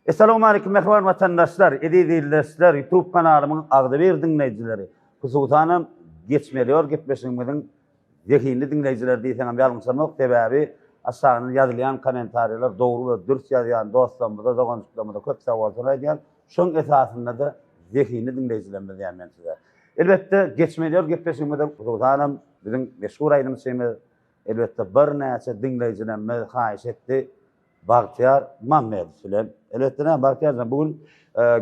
Essalawmaleýkim mähriban watandaşlar, eziz ildeşler, YouTube kanalymyň agzybir diňleýjileri, hususanam Geçmeli ýol gepleşigimiziň zehinli diňleýjileri diýseňem ýalňyşamok, sebäbi aşagyndan ýazylýan kommentariýalar dogry we dürs ýazýan dostlarymyza, doganjyklarymyza köp sagbolsun aýdýan, şoň esasynda-da zehinli diňleýjilerimiz diýýän men size. Elbetde Geçmeli ýol gepleşigimiziň hususanam biziň meşhur aýdymçymyz, elbetde birnäçe diňleýjilerimiz haýyş etdi, Bagtyýar Mammedow bilen. Elbetde näme Bagtyýar jan bu gün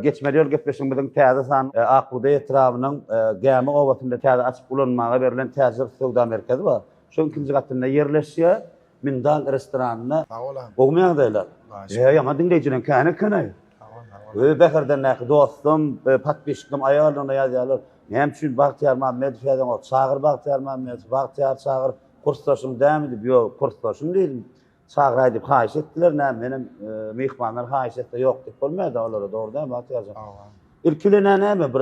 Geçmeli ýol gepleşigimiziň täze sany Ak bugdaý etrabynyň Gämi obasynda täze açyp ulanmaga berlen Täjir söwda merkezi bar. Şoň ikinji gatynda ýerleşýär. Mindal restoranynda. Sag bol agam. Gowumy ýagdaýlar? Hudaýa şükür. Ýaňa diňleýjileň kän eken-aý. Sag bol, sag bol. Öý Bäherdendäki dostum, podpisçiklim aýalyna ýazýarlar. Näme üçin Bagtyýar Mammedow ýazaňok? Çagyr Bagtyýar Mammedow, Bagtyýar çagyr, kursdaşyň dämi diýip. Ýok, kursdaşym diýdim. Çagyraý diýip haýyş etdiler, näme menem myhmanlar haýyş etse ýok diýip bolmaýar-da olara, dogry dälmi Bagtyýar jan? Hawa. Ilki bilen-ä näme bir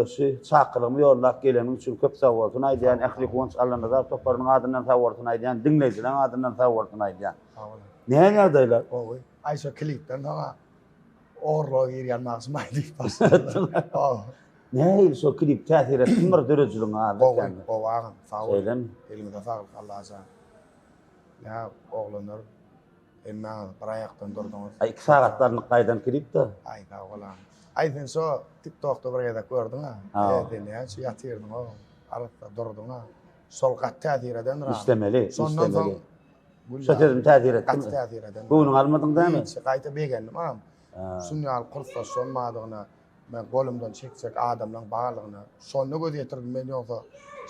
şu çakylygymy ýollap geleniň üçin köp sag bolsun aýdýan, ähli Guwanç Allanazar toparynyň adyndan sag bolsun aýdýan, diňleýjileriň adyndan sag bolsun aýdýan. Sag boluň. Näme ýagdaýlar? Gowy. Aý şo klipden soň-a ogurlyga girýän bagşym aý diýip başladym. Hawa. Nähili şo klip täsir etdimi bir döredijiligiňe azda Gowy, kände? gowy agam, sag bol. Şeýlemi? Eliňize saglyk Allajan. Nä oglanlar hemmäňiz bir aýakdan durduňyz. Aý 2 sagatda alnyp gaýdan klip-de. Aý sag bol agam. Aý sen şo tik tokda bir gezek gördüň-ä. Hawa. E sen näçe ýatyrdyň-ow. Arassa durduň-a. Şol gaty täsir edendir agam. Işlemeli, Şondan soň işlemeli. Şo sözüm täsir etdimi? Gaty täsir edendir. Göwnüňe almadyň dämi? Hiç, gaýta begendim agam. Şun ýaly kursdaşlarym bardygyna. Men golumdan çekjek adamlaň barlygyna şonda göz ýetirdim men ýogsa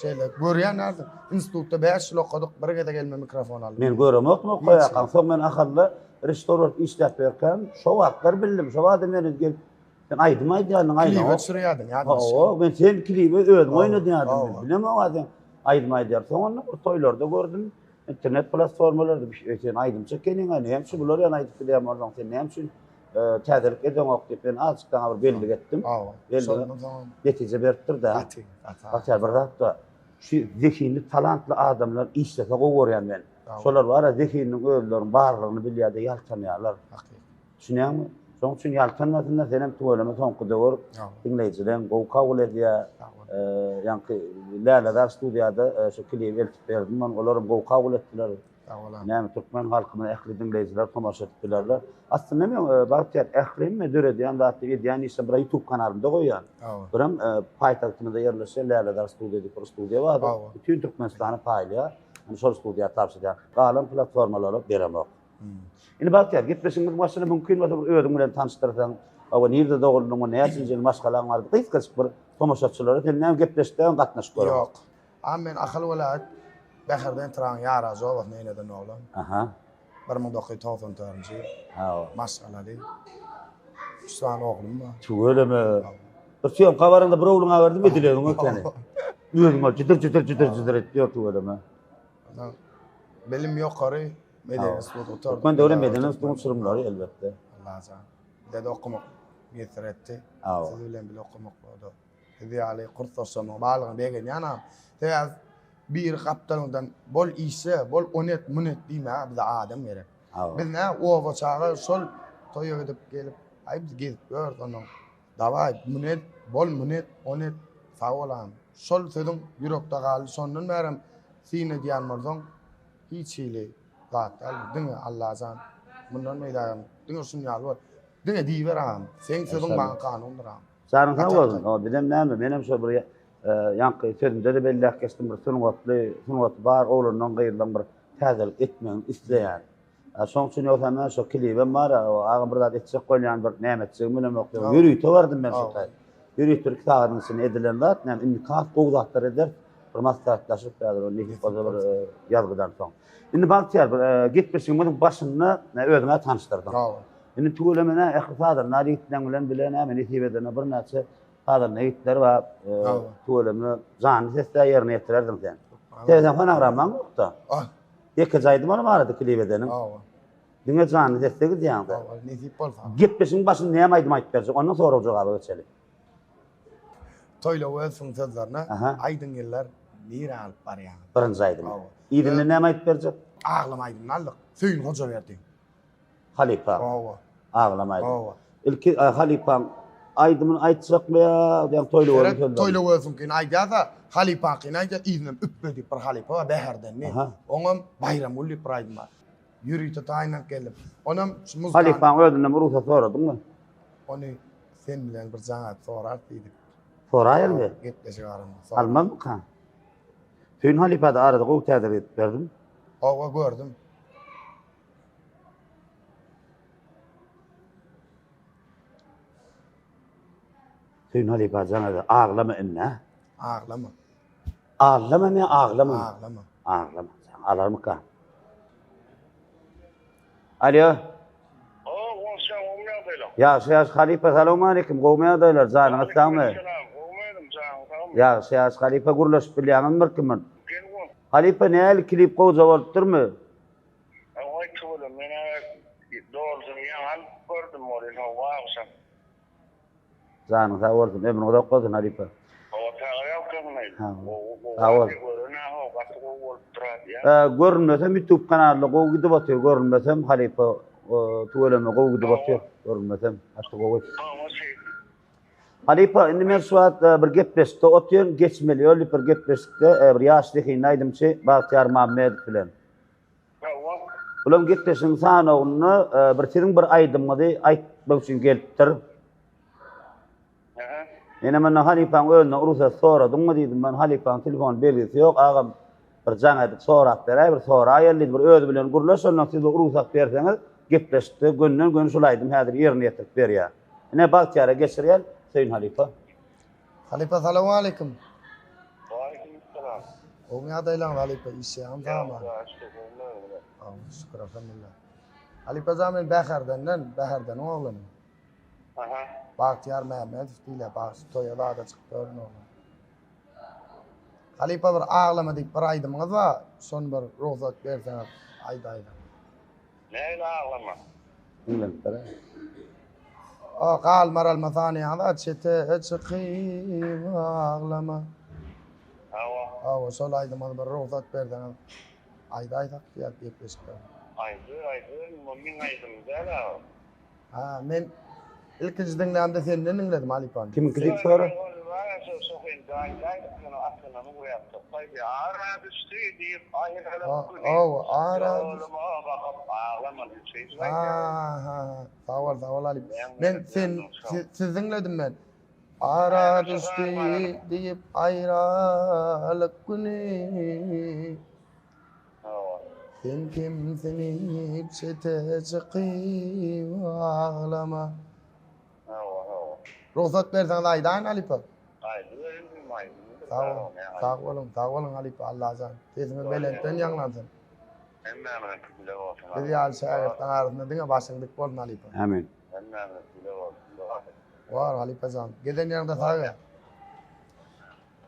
şeýle görýän däldim. Institutda 5 ýyl okadyk, bir gezek elime mikrofon aldym. Men göremokmy okaýarkaň. Soň men Ahalda režissýor bolup işläp ýörkäm, şo wagtlar bildim. Şo bada meni gelip sen aýdym aýdýardyň, aýdym. Klibe düşürýärdiň ýadyma düşýär. Hawa, men sen klibi özüň oýnadýardyň. Men bilemok sen aýdym aýdýar. Soň onda bir toýlarda gördüm. Internet platformalarda bir sen aýdymçy ekeniň-ä, näme üçin bular ýaly aýdyp bilýän bolsaň, sen näme üçin Täzelik edeňok diýip men azjyk saňa bir bellik etdim. Hawa. Şondan soň netije beripdir-dä. Gaty, gaty. Gaty bir zat-da. Şu zehinli, talantly adamlar işlese gowy görýän men. Şolar bar-a zehininiň özleriniň barlygyny bilýär-de ýaltanýarlar. Hakykat. Düşünýäňmi? Şonuň üçin ýaltanmasynlar, senem tüweleme soňky döwür diňleýjileň gowy kabul edýär. Ýaňky Lälezar studiýada şu klibi eltip berdim, olaram gowy kabul etdiler. Sag bolaň. Näme türkmen halkymyz ähli diňleýjiler tomaşa edip bilerler. Aslynda men Bagtyýar ähli hemme döredýän zatly edýän işlerimi bir YouTube kanalymda goýýan. Birem paýtagtymyzda ýerleşýän Lälezar studiýa diýip bir studiýa bar. Bütin Türkmenistana paýlaýar. Indi şol studiýa tabşyrýan. Galan platformalara beremok. Indi Bagtyýar gepleşigimiziň başynda mümkin bolsa bir özüň bilen tanyşdyrsaň. Hawa nirde doguldyň we näçinji ýyl maşgalaň bar? Gysgajyk bir tomaşaçylara sen näme gepleşikde gatnaşyp görüň. Ýok. A men Ahal welaýat Bäherden etrabynyň Ýarajy obasynda eneden doglan. Aha. 1994-nji ýyl. Hawa. Maşgalaly. Üç sany oglum bar. Tüweleme. Bir syýomka baranda bir ogluňa berdim edilegiň ekeni. Özüň ol jydyr jydyr jydyr jydyr etdi ýör tüweleme. Ondan bilim ýokary, medeni institut gutardyk. Türkmen döwlet medeni institutyň uçurymlary elbetde. Allajan. Bize-de okamak miýesser etdi. Hawa. Siz bilen bile okamak boldy. Siz ýaly kursdaşlarymyň barlygyna begenýän agam. Sebäbi biri gapdalyňdan bol işle, bol ony et, muny et diýmäge bize adam gerek. Biz nä oba çaga şol toýa gidip gelip, aý biz gezip ýörüs ondan. Dawaý muny et, bol muny et, ony et. Sag bol agam. Şol sözüň ýürekde galdy. Şondan bärem syn edýän bolsaň hiç hili zat däl. Diňe Allajan mundan beýlägem diňe şuny ýaly bol. Diňe diýiber agam. Seň sözüň maňa kanundyr agam. Janyň sag bolsun. O bizem näme, menem şo bir ýaňky sözümde-de belläp geçdim, bir sungatly, sungaty bar oglandan gyzlaň bir täzelik etmegini isleýän. Şoň üçin ýogsa men şo klibem bar, agam bir zat etjek bolýan, bir näme etjegimi bilemok diýip, ýörite bardym men şo taý. Ýörite bir iki sagadyň içinde edilen zat, näme indi has gowy zatlar ederis. Bir maslahatlaşyp häzir o nesip bolsa bir ýazgydan soň. Indi Bagtyýar bir gepleşigimiziň başynda özüňi tanyşdyrdyň. Indi tüweleme nä ähli sazanda ýigitleň bilen bile näme nesip edende birnäçe sazanda ýigitler bar. Tüweleme janly sesde ýerine ýetirerdiň sen. Sebäbi sen fonogrammaň ýokda. Ýekeje aýdym olam arada klip edeniň. Diňe janly sesde gidýäň sen. Nesip bolsa. Gepleşigiň başynda näme aýdym aýdyp berjek? Ondan sorag jogaba geçeli. Toýla Welsiň sözlerine Aýdyň ýyllar nirä alyp barýaňyz? Birinji aýdymy. Yzyndan näme aýdyp berjek? Aglama aýdymyny aldyk. Söýün Hojaberdi. Halypa. Hawa. Aglama aýdym. Hawa. Ilki halypaň aýdymyny aýtjakmy ýa ýa Toýly Weliň sözlerini? Toýly Weliňkini aýdýarsa, halypaňkyny aýdýar, yzyndan Üpbe diýip bir halypa bar Bäherdenli. Oňam Baýramgül diýip bir aýdym bar. Ýörite taýynlanyp geldim. Onam şu muzykany. Halypaň özünden rugsat soradyňmy? Ony sen bilen bir jaň alyp sorarys diýdik. Soraýaly. Gepleşik aramyzda. Almazmyka? Söýün halypada arada gowy täze edip berdim. Hawa gördüm. Söýün halypa jaň aglama indi. Aglama. Aglama men aglama. Aglama. Aglama. Alarmyka? Alo. O, goňşam, gowmy ýagdaýlar? Ýagşy, ýagşy halypa, salowmaleýkim, gowmy ýagdaýlar, janyňyz sagmy? Salam, gowmy özüň, janyň sagmy? Ýagşy, ýagşy halypa, gürleşip bilýäňizmi bir kim bir? Gel goň. Halypa, nähili klip gowja bolupdyrmy? Hawa, tüweleme, men-ä dogrusyny ýaňy alyp gördüm welin, hawa, agşam. Janyň sag bolsun, ömrüň uzak bolsun halypa. Hawa saga ýalkasyn Sag bol. Sag bol. Gören-ä gaty gowy bolupdyr diýýän. Görünmesem ýutub kanalda gowy gidip otyr görünmesem halypa tüweleme gowy gidip otyr görünmesem gaty gowy. Hawa şeýdip. Halypa indi men şu wagt bir gepleşikde otyryn geçmeli ýol diýip bir gepleşikde bir ýaş zehinli aýdymçy Bagtyýar Mammedow bilen. Hawa. Bulam gepleşigiň sanawynda bir siziň bir aýdymyňyzy aýtmak üçin gelipdir. Aha. Menem onda halypaň özünden rugsat soradyňmy diýdim. Men halypaň telefon belgisi ýok, agam bir jaň edip sorap beräý, bir soraýaly diýdi. Bir özi bilen gürleş, ondan siz bir rugsat berseňiz, gepleşikde gönden-göni şul aýdym häzir ýerine ýetirip berýär. Ine Bagtyýara geçirýän Söýün halypa. Halypa salowmaleýkim. Waleýkim salam. Gowmy ýagdaýlaryňyz halypa işýäňiz sagmy? Şükür Şükür alhamdulillah. Halypa jan men Bäherdenden, Bäherdeniň oglany. Aha. Bagtyýar Mämmedow diýilýär, bagşy toýa zada çykyp ýörün oglan. Halypa bir aglama diýip bir aýdymyňyz bar, şony bir rugsat berseňiz aýdaýsaň. Nähili aglama? Diňlenip ber. O galmar alma sanaýaňyz-a çete çykyp aglama. Hawa. Hawa şol aýdymyňyzy bir rugsat berseňiz aýdaýsak diýýäs gepleşikde. Aýdy, aýdy, o meň aýdymym däl-ä o. Ha, men ilkinji diňlämde senden diňledim halypam. Kimiňki diýip sora. Ha, ha, ha. Sag bol, sag bol halyp. Men sen siz diňledim men. Ara düşdi diýip aýralyk güni. Sen kimsinip çete çykyp aglama. Hawa, hawa. Rugsat berseňiz aýdaýyn halypa. Aýdyber inim, aýdyber. Sag boluň, sag boluň, sag boluň halypa Allajan. Sesiňiz belentden ýaňlansyn. Hemmämiziňki bile bolsun. Biz ýaly şägirtleň arasynda diňe başyň dik bolsun halypa. Amin. Hemmämiziňki bile bolsun. Bar halypajan. Gezen ýeriňde sag gel.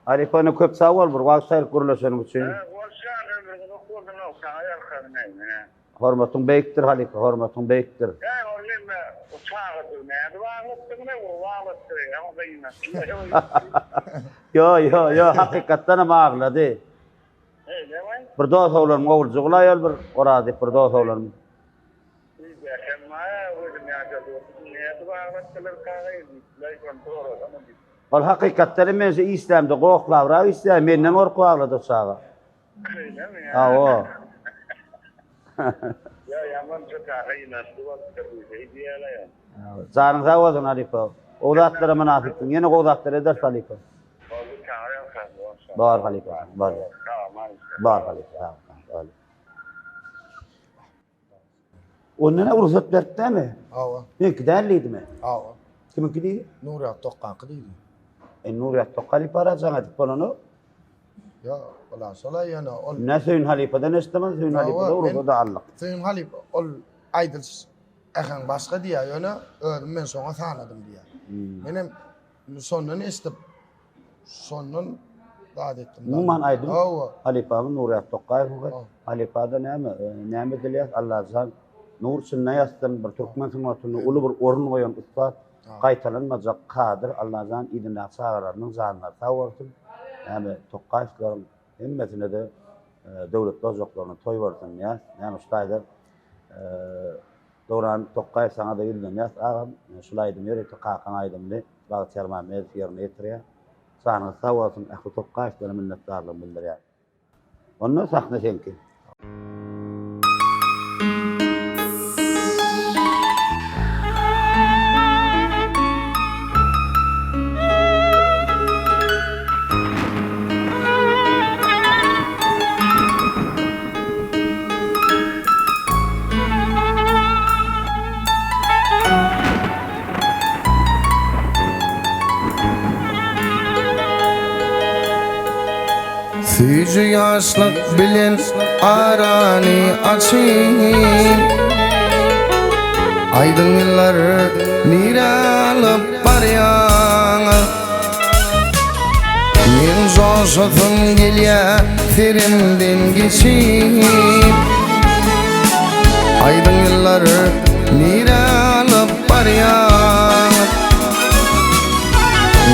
Halypa ine köp sag bol bir wagt aýryp gürleşeniň üçin. Bolşan ömrüň uzak bolsun saňa ýalkasyn ine. Hormatyň beýikdir halypa hormatyň beýikdir. Äý ol neme o çagajygy nädip aglatdyňlaý urup aglatdyr ýa gynançly. Ýo ýo ýo hakykatdanam aglady. Eýlemi? Bir dos oglanymyň oguljygylaý ol bir Oraz diýip bir dos oglanym. Ol hakykatdan hem men şu işlämde gohlabrak işleýän, menden gorkup aglady o çaga. Hawa. Janyň sag bolsun halypa. Gowy zatlara mynasypsyň. Ýene gowy zatlar ederis halypa. Bar halypa, bar. Bar halypa. Onda ne rugsat berip dämi? Hawa. Meňki däl diýdimi? Hawa. Kimiňki diýdi? Nurýat Tokgaňky diýdi. E Nurýat Tokga halypa jaň edip bolany. Ýok, ola şola ýöne ol. Ne Söýün halypadan eşitdim, Söýün halypada rugsat aldyk. Söýün halypa ol aýdylyş äheň başga diýýär, ýöne özüm men şoňa sanadym diýýär. Hmm. Menem şondan eşidip Şondan zat etdim. Umuman aýdym halypamyz Nurýaz Tokgaýewiň halypada näme, näme edilýär? Allajan nur içinde ýatsyn, bir türkmen sungatynda uly bir orun goýan ussat, gaýtalanmajak kadyr Allajan yzyndaky çagalarynyň janlary sag bolsun. Näme Tokgaýewleriň hemmesine-de döwletli ojaklaryna toý bolsun diýýäs. Näme şu taýda. Döwran Tokgaýew saňa-da ýüzlenýäs agam. Şul aýdymy ýörite kakaň aýdymyny Bagtyýar Mämmedow ýerine ýetirýär. Janyňyz sag bolsun, ähli Tokgaýewlere minnetdarlygymy bildirýän. Onda sahna seňki. Süýji ýaşlyk bilen arany açyp Aýdyň ýyllar nirä alyp barýaň? Meň joşasym gelýä serimden geçip Aýdyň ýyllar nirä alyp barýaň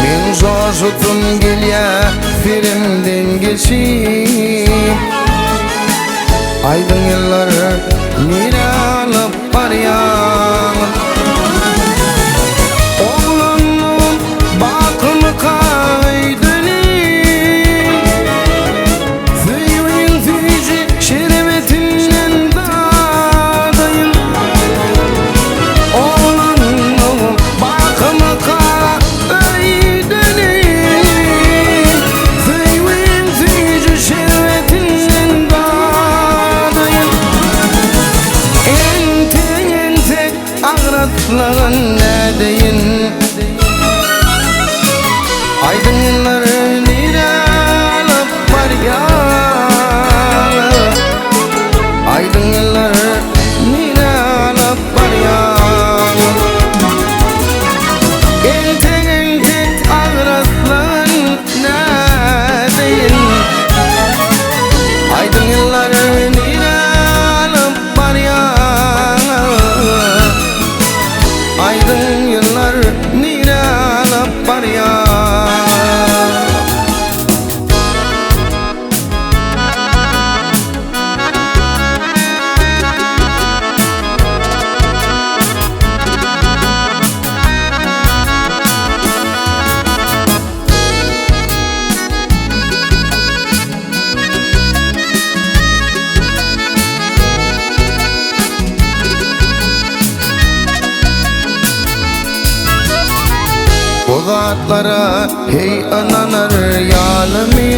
Meň joşasym gelýä serimden geçip Aýdyň ýyllar nirä alyp barýaň Oglanlygym bakymyka öýdenim Söýgiň süýji şerbetinden dadaýyn Oglanlygym bakymyka öýdenim Söýgiň süýji şerbetinden dadaýyn Entek-entek agratlagan nädeýin Aýdyň ýyllar nirä alyp barýar Aýdyň ýyllar nirä alyp barýar Entek-entek agratlagan nädeýin Aýdyň ýyllar nirä alyp barýar Aýdyň ýyllar nirä alyp barýar Bu zatlara heý ynanar ýalymy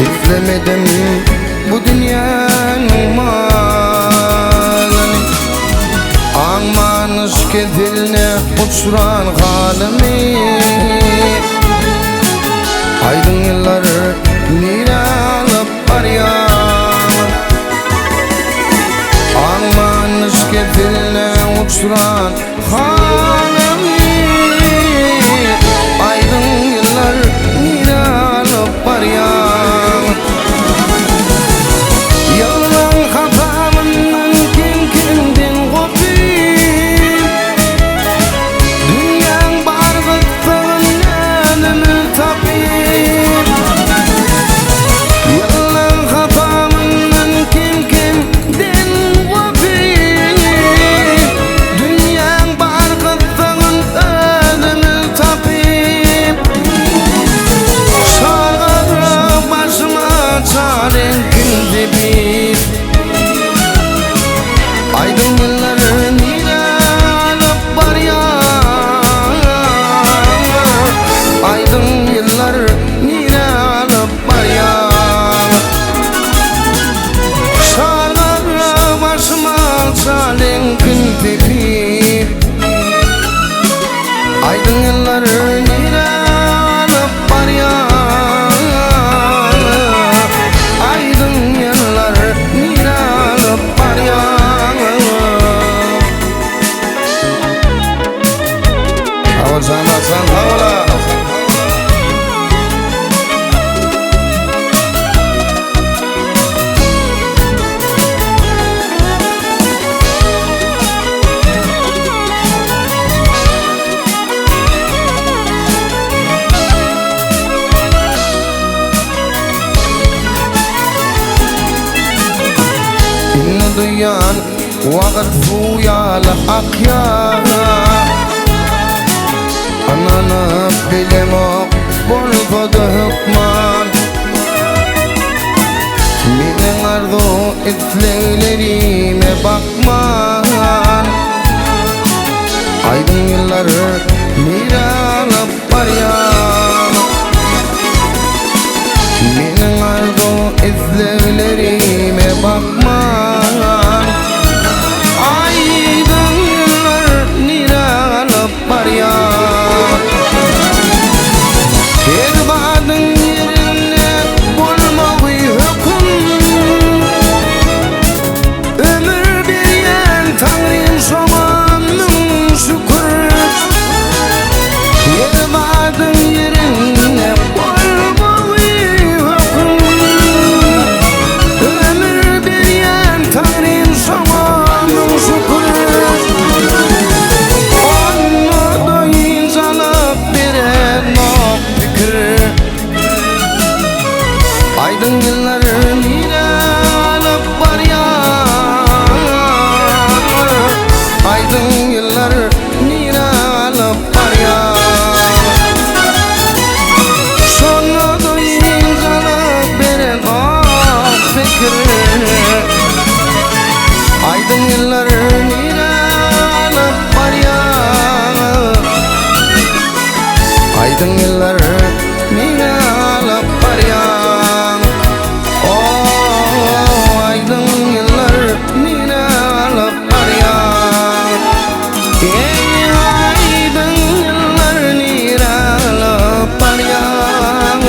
Islemedim bu dünýäniň malyny Aňmanyş keseline uçran halymy Aýdyň ýyllar nirä alyp barýar Aňmanyş keseline uçran halymy Aýdyň ýyllar nirä alyp barýar Ýyllaň hasabyndan kem-kemden gopyp Dünýäň bar gyssagyn älemi tapyp Ýyllaň hasabyndan kem-kemden gopyp Dünýäň bar gyssagyn özümiz tapyp Şargara başyma çar eňkin sepip Aýdyň ýyllar nirä alyp barýar Aýdyň ýyllar nirä alyp barýar Şarlara başyma çal eňkin sepip Aýdyň ýyllar nirä alyp barýar Aýdyň ýyllar nirä alyp barýar Sag bol jan Hasan sag bola. Indi duýýan Wagt suw ýaly akýar Ynanyp bilemok bolsa-da hökman Meniň arzuw isleglerime bakman Aýdyň ýyllar nirä alyp barýar Meniň arzuw isleglerime bakman Aýdyň ýyllar nirä alyp barýar Her zadyň ýerinde bolmagy höküm Ömür berýän Taňrym şoňa müň şükür Her zadyň ýerinde bolmagy höküm Ömür berýän Taňrym şoňa müň şükür Onda-da ynjalyk berenok pikir Aýdyň ýyllar nirä alyp barýar Aýdyň ýyllar nirä alyp barýar Şonda-da ynjalyk berenok pikir Aýdyň ýyllar nirä alyp barýar Aýdyň ýyllar nirä alyp barýaň Oh, aýdyň ýyllar nirä alyp barýaň Eý, aýdyň ýyllar nirä alyp barýaň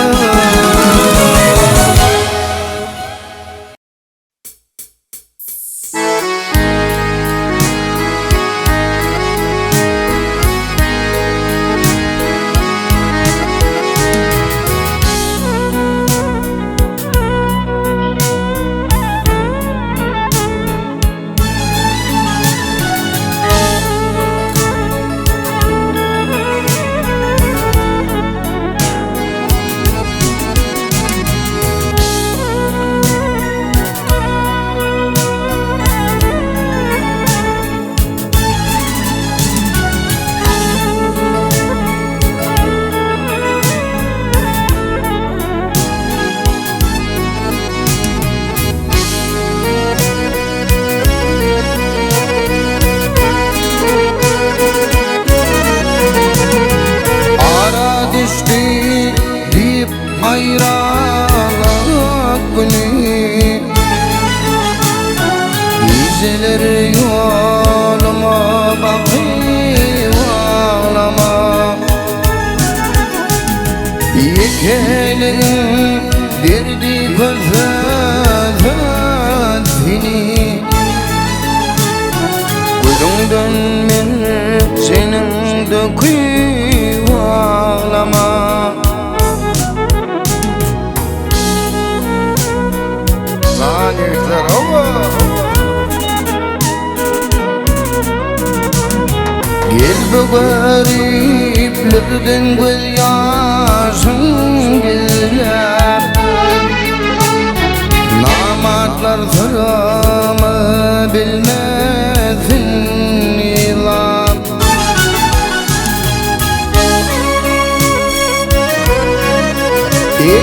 Ara düşdi diýip aýralyk güni Gijeler ýoluma bakyp aglama Ýekeligiň derdi kösese seni Gözüňden merjeniň döküp aglama. Jan ýigitler hawa. Gel bu garyplardan göz ýaşyň gizläp Namartlar syrymy bilmesin ýylap. Eý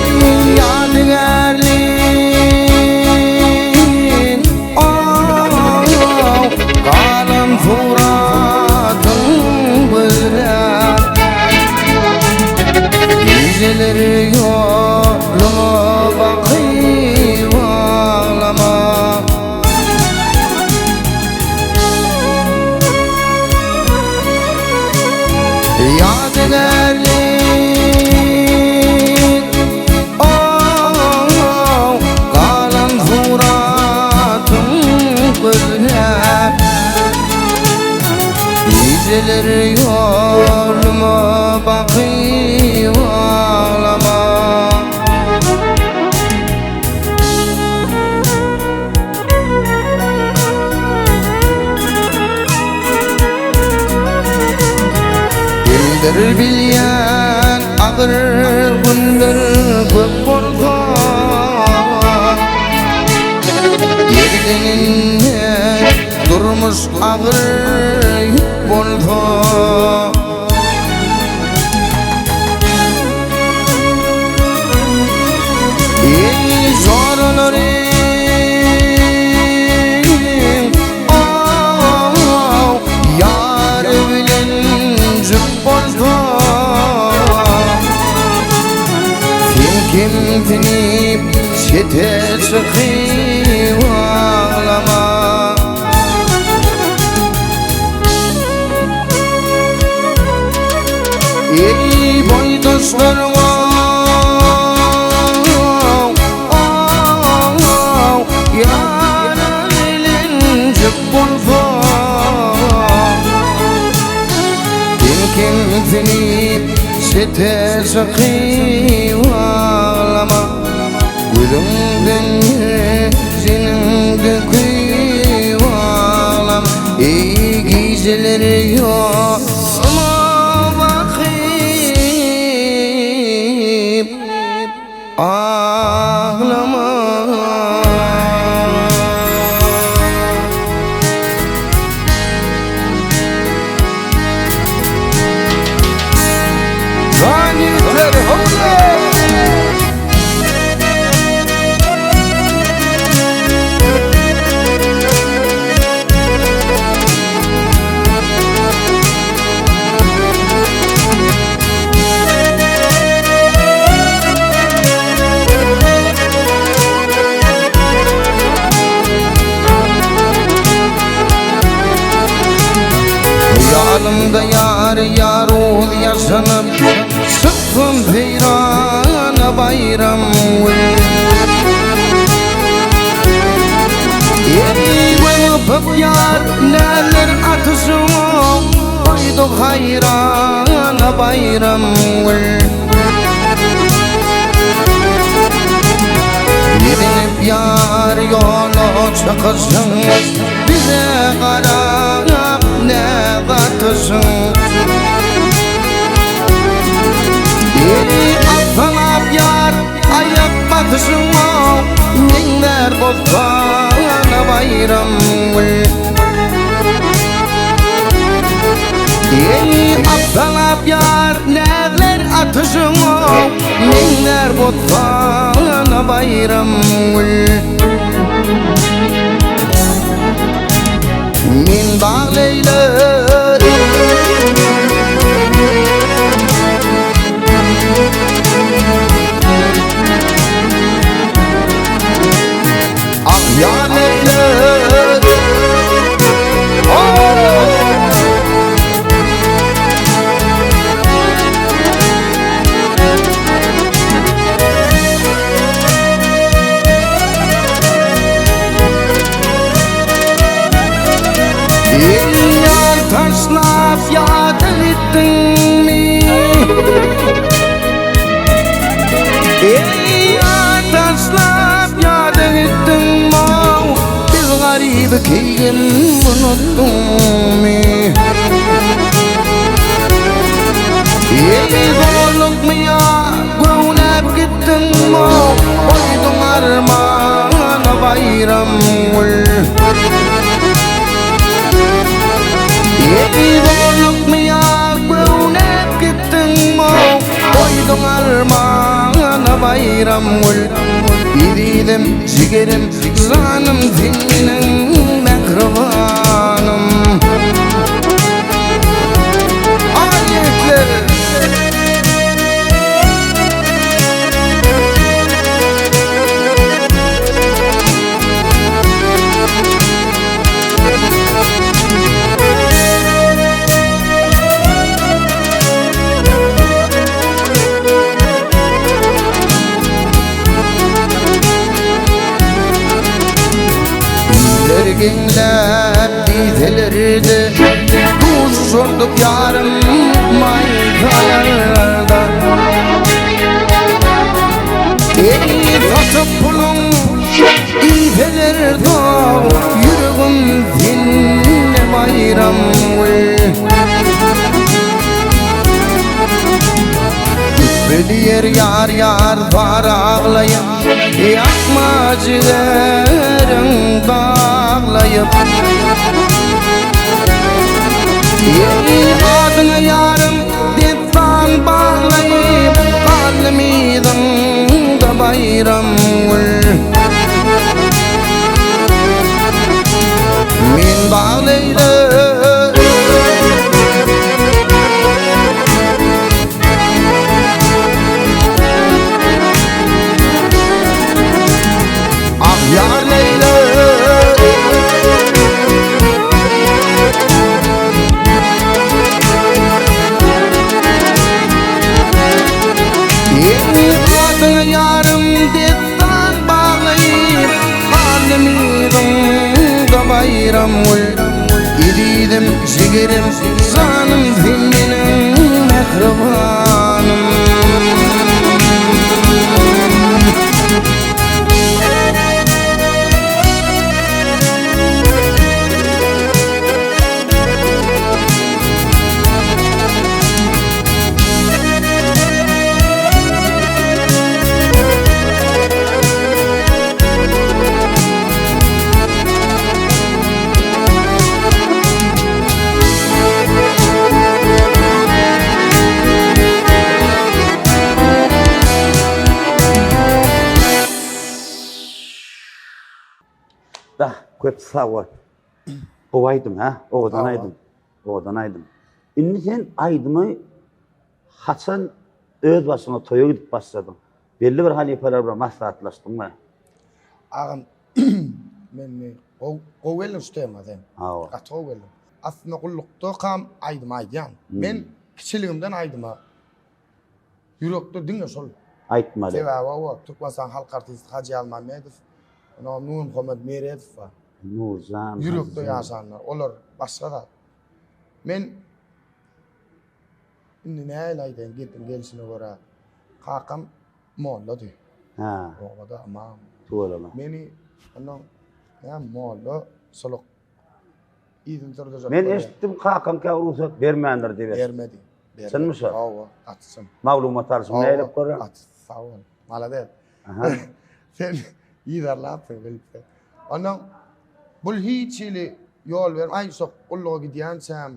ýadygärlik, oh, galan suratyň gözläp. Gijeler ýoluma bakyp aglama. Ýadygärlik, oh, galan suratyň gözläp. Gijeler ýoluma bakyp aglama. Kimdir bilýän agyr günler köp bolsa Ýerden inmez. Durmuş agyr ýük bolsa. Eý joralaryň oh, ýary bilen jüp bolsa. Sen kimsinip çete çykyp aglama. Eý boýdaşlaryň Ýary bilen jüp bolsa. Sen kimsinip çete çykyp aglama. Gözüňden ýaşynyň döküp aglam. Eý gijeler ýoluma bakyp aglama. Jan ýigitler, howle! Hyýalymda ýar ýaruz ýaşanyp, Çyksam seýrana baýram gün. Eý göz gypyp ýar näler atyşyň, Goýduk haýrana baýram gün. Ýezinip ýar ýola çykyşyň, Bize garap nä gatyşyň. Eý asalap ýar aýak basyşyň, Meňzär bossana baýram gül. Eý asalap ýar näzler atyşyň, Meňzär bossana baýram gül. Men bag leýlerim. Ah ýar leýlerim. Eý ýar taşlap ýada gitdiňmi? Eý ýar taşlap ýada gitdiňmi? Biz garyby keýgim unutdyňmy? Eý zorlukmy ýa göwnäp gitdiňmi? Goýduň armana baýram gül. Eý zorlukmy ýa göwnäp gitdiňmi? Goýduň armana baýram gül. Ezizim, jigerim, janym sen meniň mähribanym. Aý ýigitler! Iller geňläp diýseler-de, Duşuşardyk ýarym maýsalarda. Eý, satyp puluň iýseler-de, Ýüregim sende baýram gül. Güpbe diýer ýar ýar zar aglaýyp, Ýakma jigeriň daglaýyp. Baýramgül Ezizim jigerim janym sen meniň mähribanym. Bah, köp sag bol. Gowy aýdym, ha? Owadan aýdym. Owadan aýdym. Indi sen aýdymy haçan öz başyňa toýa gidip başladyň? Belli bir halypalar bilen maslahatlaşdyňmy? Agam, men gowy gowy geldiň şu tema sen. Hawa. Gaty gowy geldiň. Aslynda gullukdakam aýdym aýdýan. Men kiçiligimden aýdyma ýürekde diňe şol. Aýtmaly. Sebäbi o Türkmenistanyň halk artisti Hajy Ýazmämmedow, onam Nurmuhammet Meredow bar. Nurjan. Ýürekde ýaşanlar. Olar başga zat. Men indi nähili aýdaýyn gepiň gelşine görä kakam mollady. Hä. Obada ymam. Tüweleme. Meni ondan näme molla suluk yzyny sürdürjek Men bolýar. eşitdim kakaň käbir rugsat bermändir diýip eşitdim. Bermedi. Bermedi. Çynmy şo? Hawa, gaty çyn. Maglumat alşym nähili görä? Gaty sag bol. Malades. Aha. Sen yzarlapsyň bilipsiň. Ondan bul hiç hili ýol berm. Aý şo gulluga gidýänçäm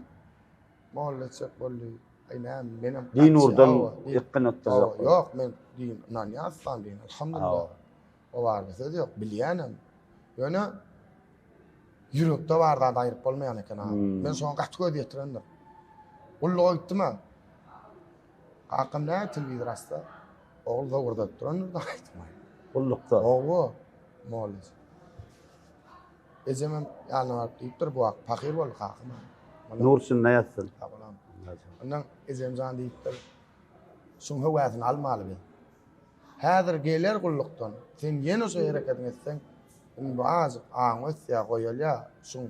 molla etjek boldy. Aý näme menem Din ugurdan Hawa, din- ýykgyn etdirjek Hawa, boldy. Ýok men din ynanýan yslam dini. Alhamdulillah. Hawa. O barada söz ýok. Bilýänem. Ýöne ýürekde bar zady aýryp bolmaýan eken aga. Hmm. Men şoňa gaty göz ýetirendir. Gulluga gitdim-ä. Kakam näme telewizor açsa, ogul zowurdadyp durandyr da aýtmaý. Gullukda. Hawa, mollaj. Ejemem ýanyna baryp diýipdir, bu wagt pahyr boldy kakam. Nur içinde ýatsyn. Sag bolam. Ondan ejem jan diýipdir, şuň höwäsini almaly biz. Häzir geler gullukdan, sen ýene şo hereketiňi etseň, indi bu azajyk aňy ösýär, goýalýar, şuň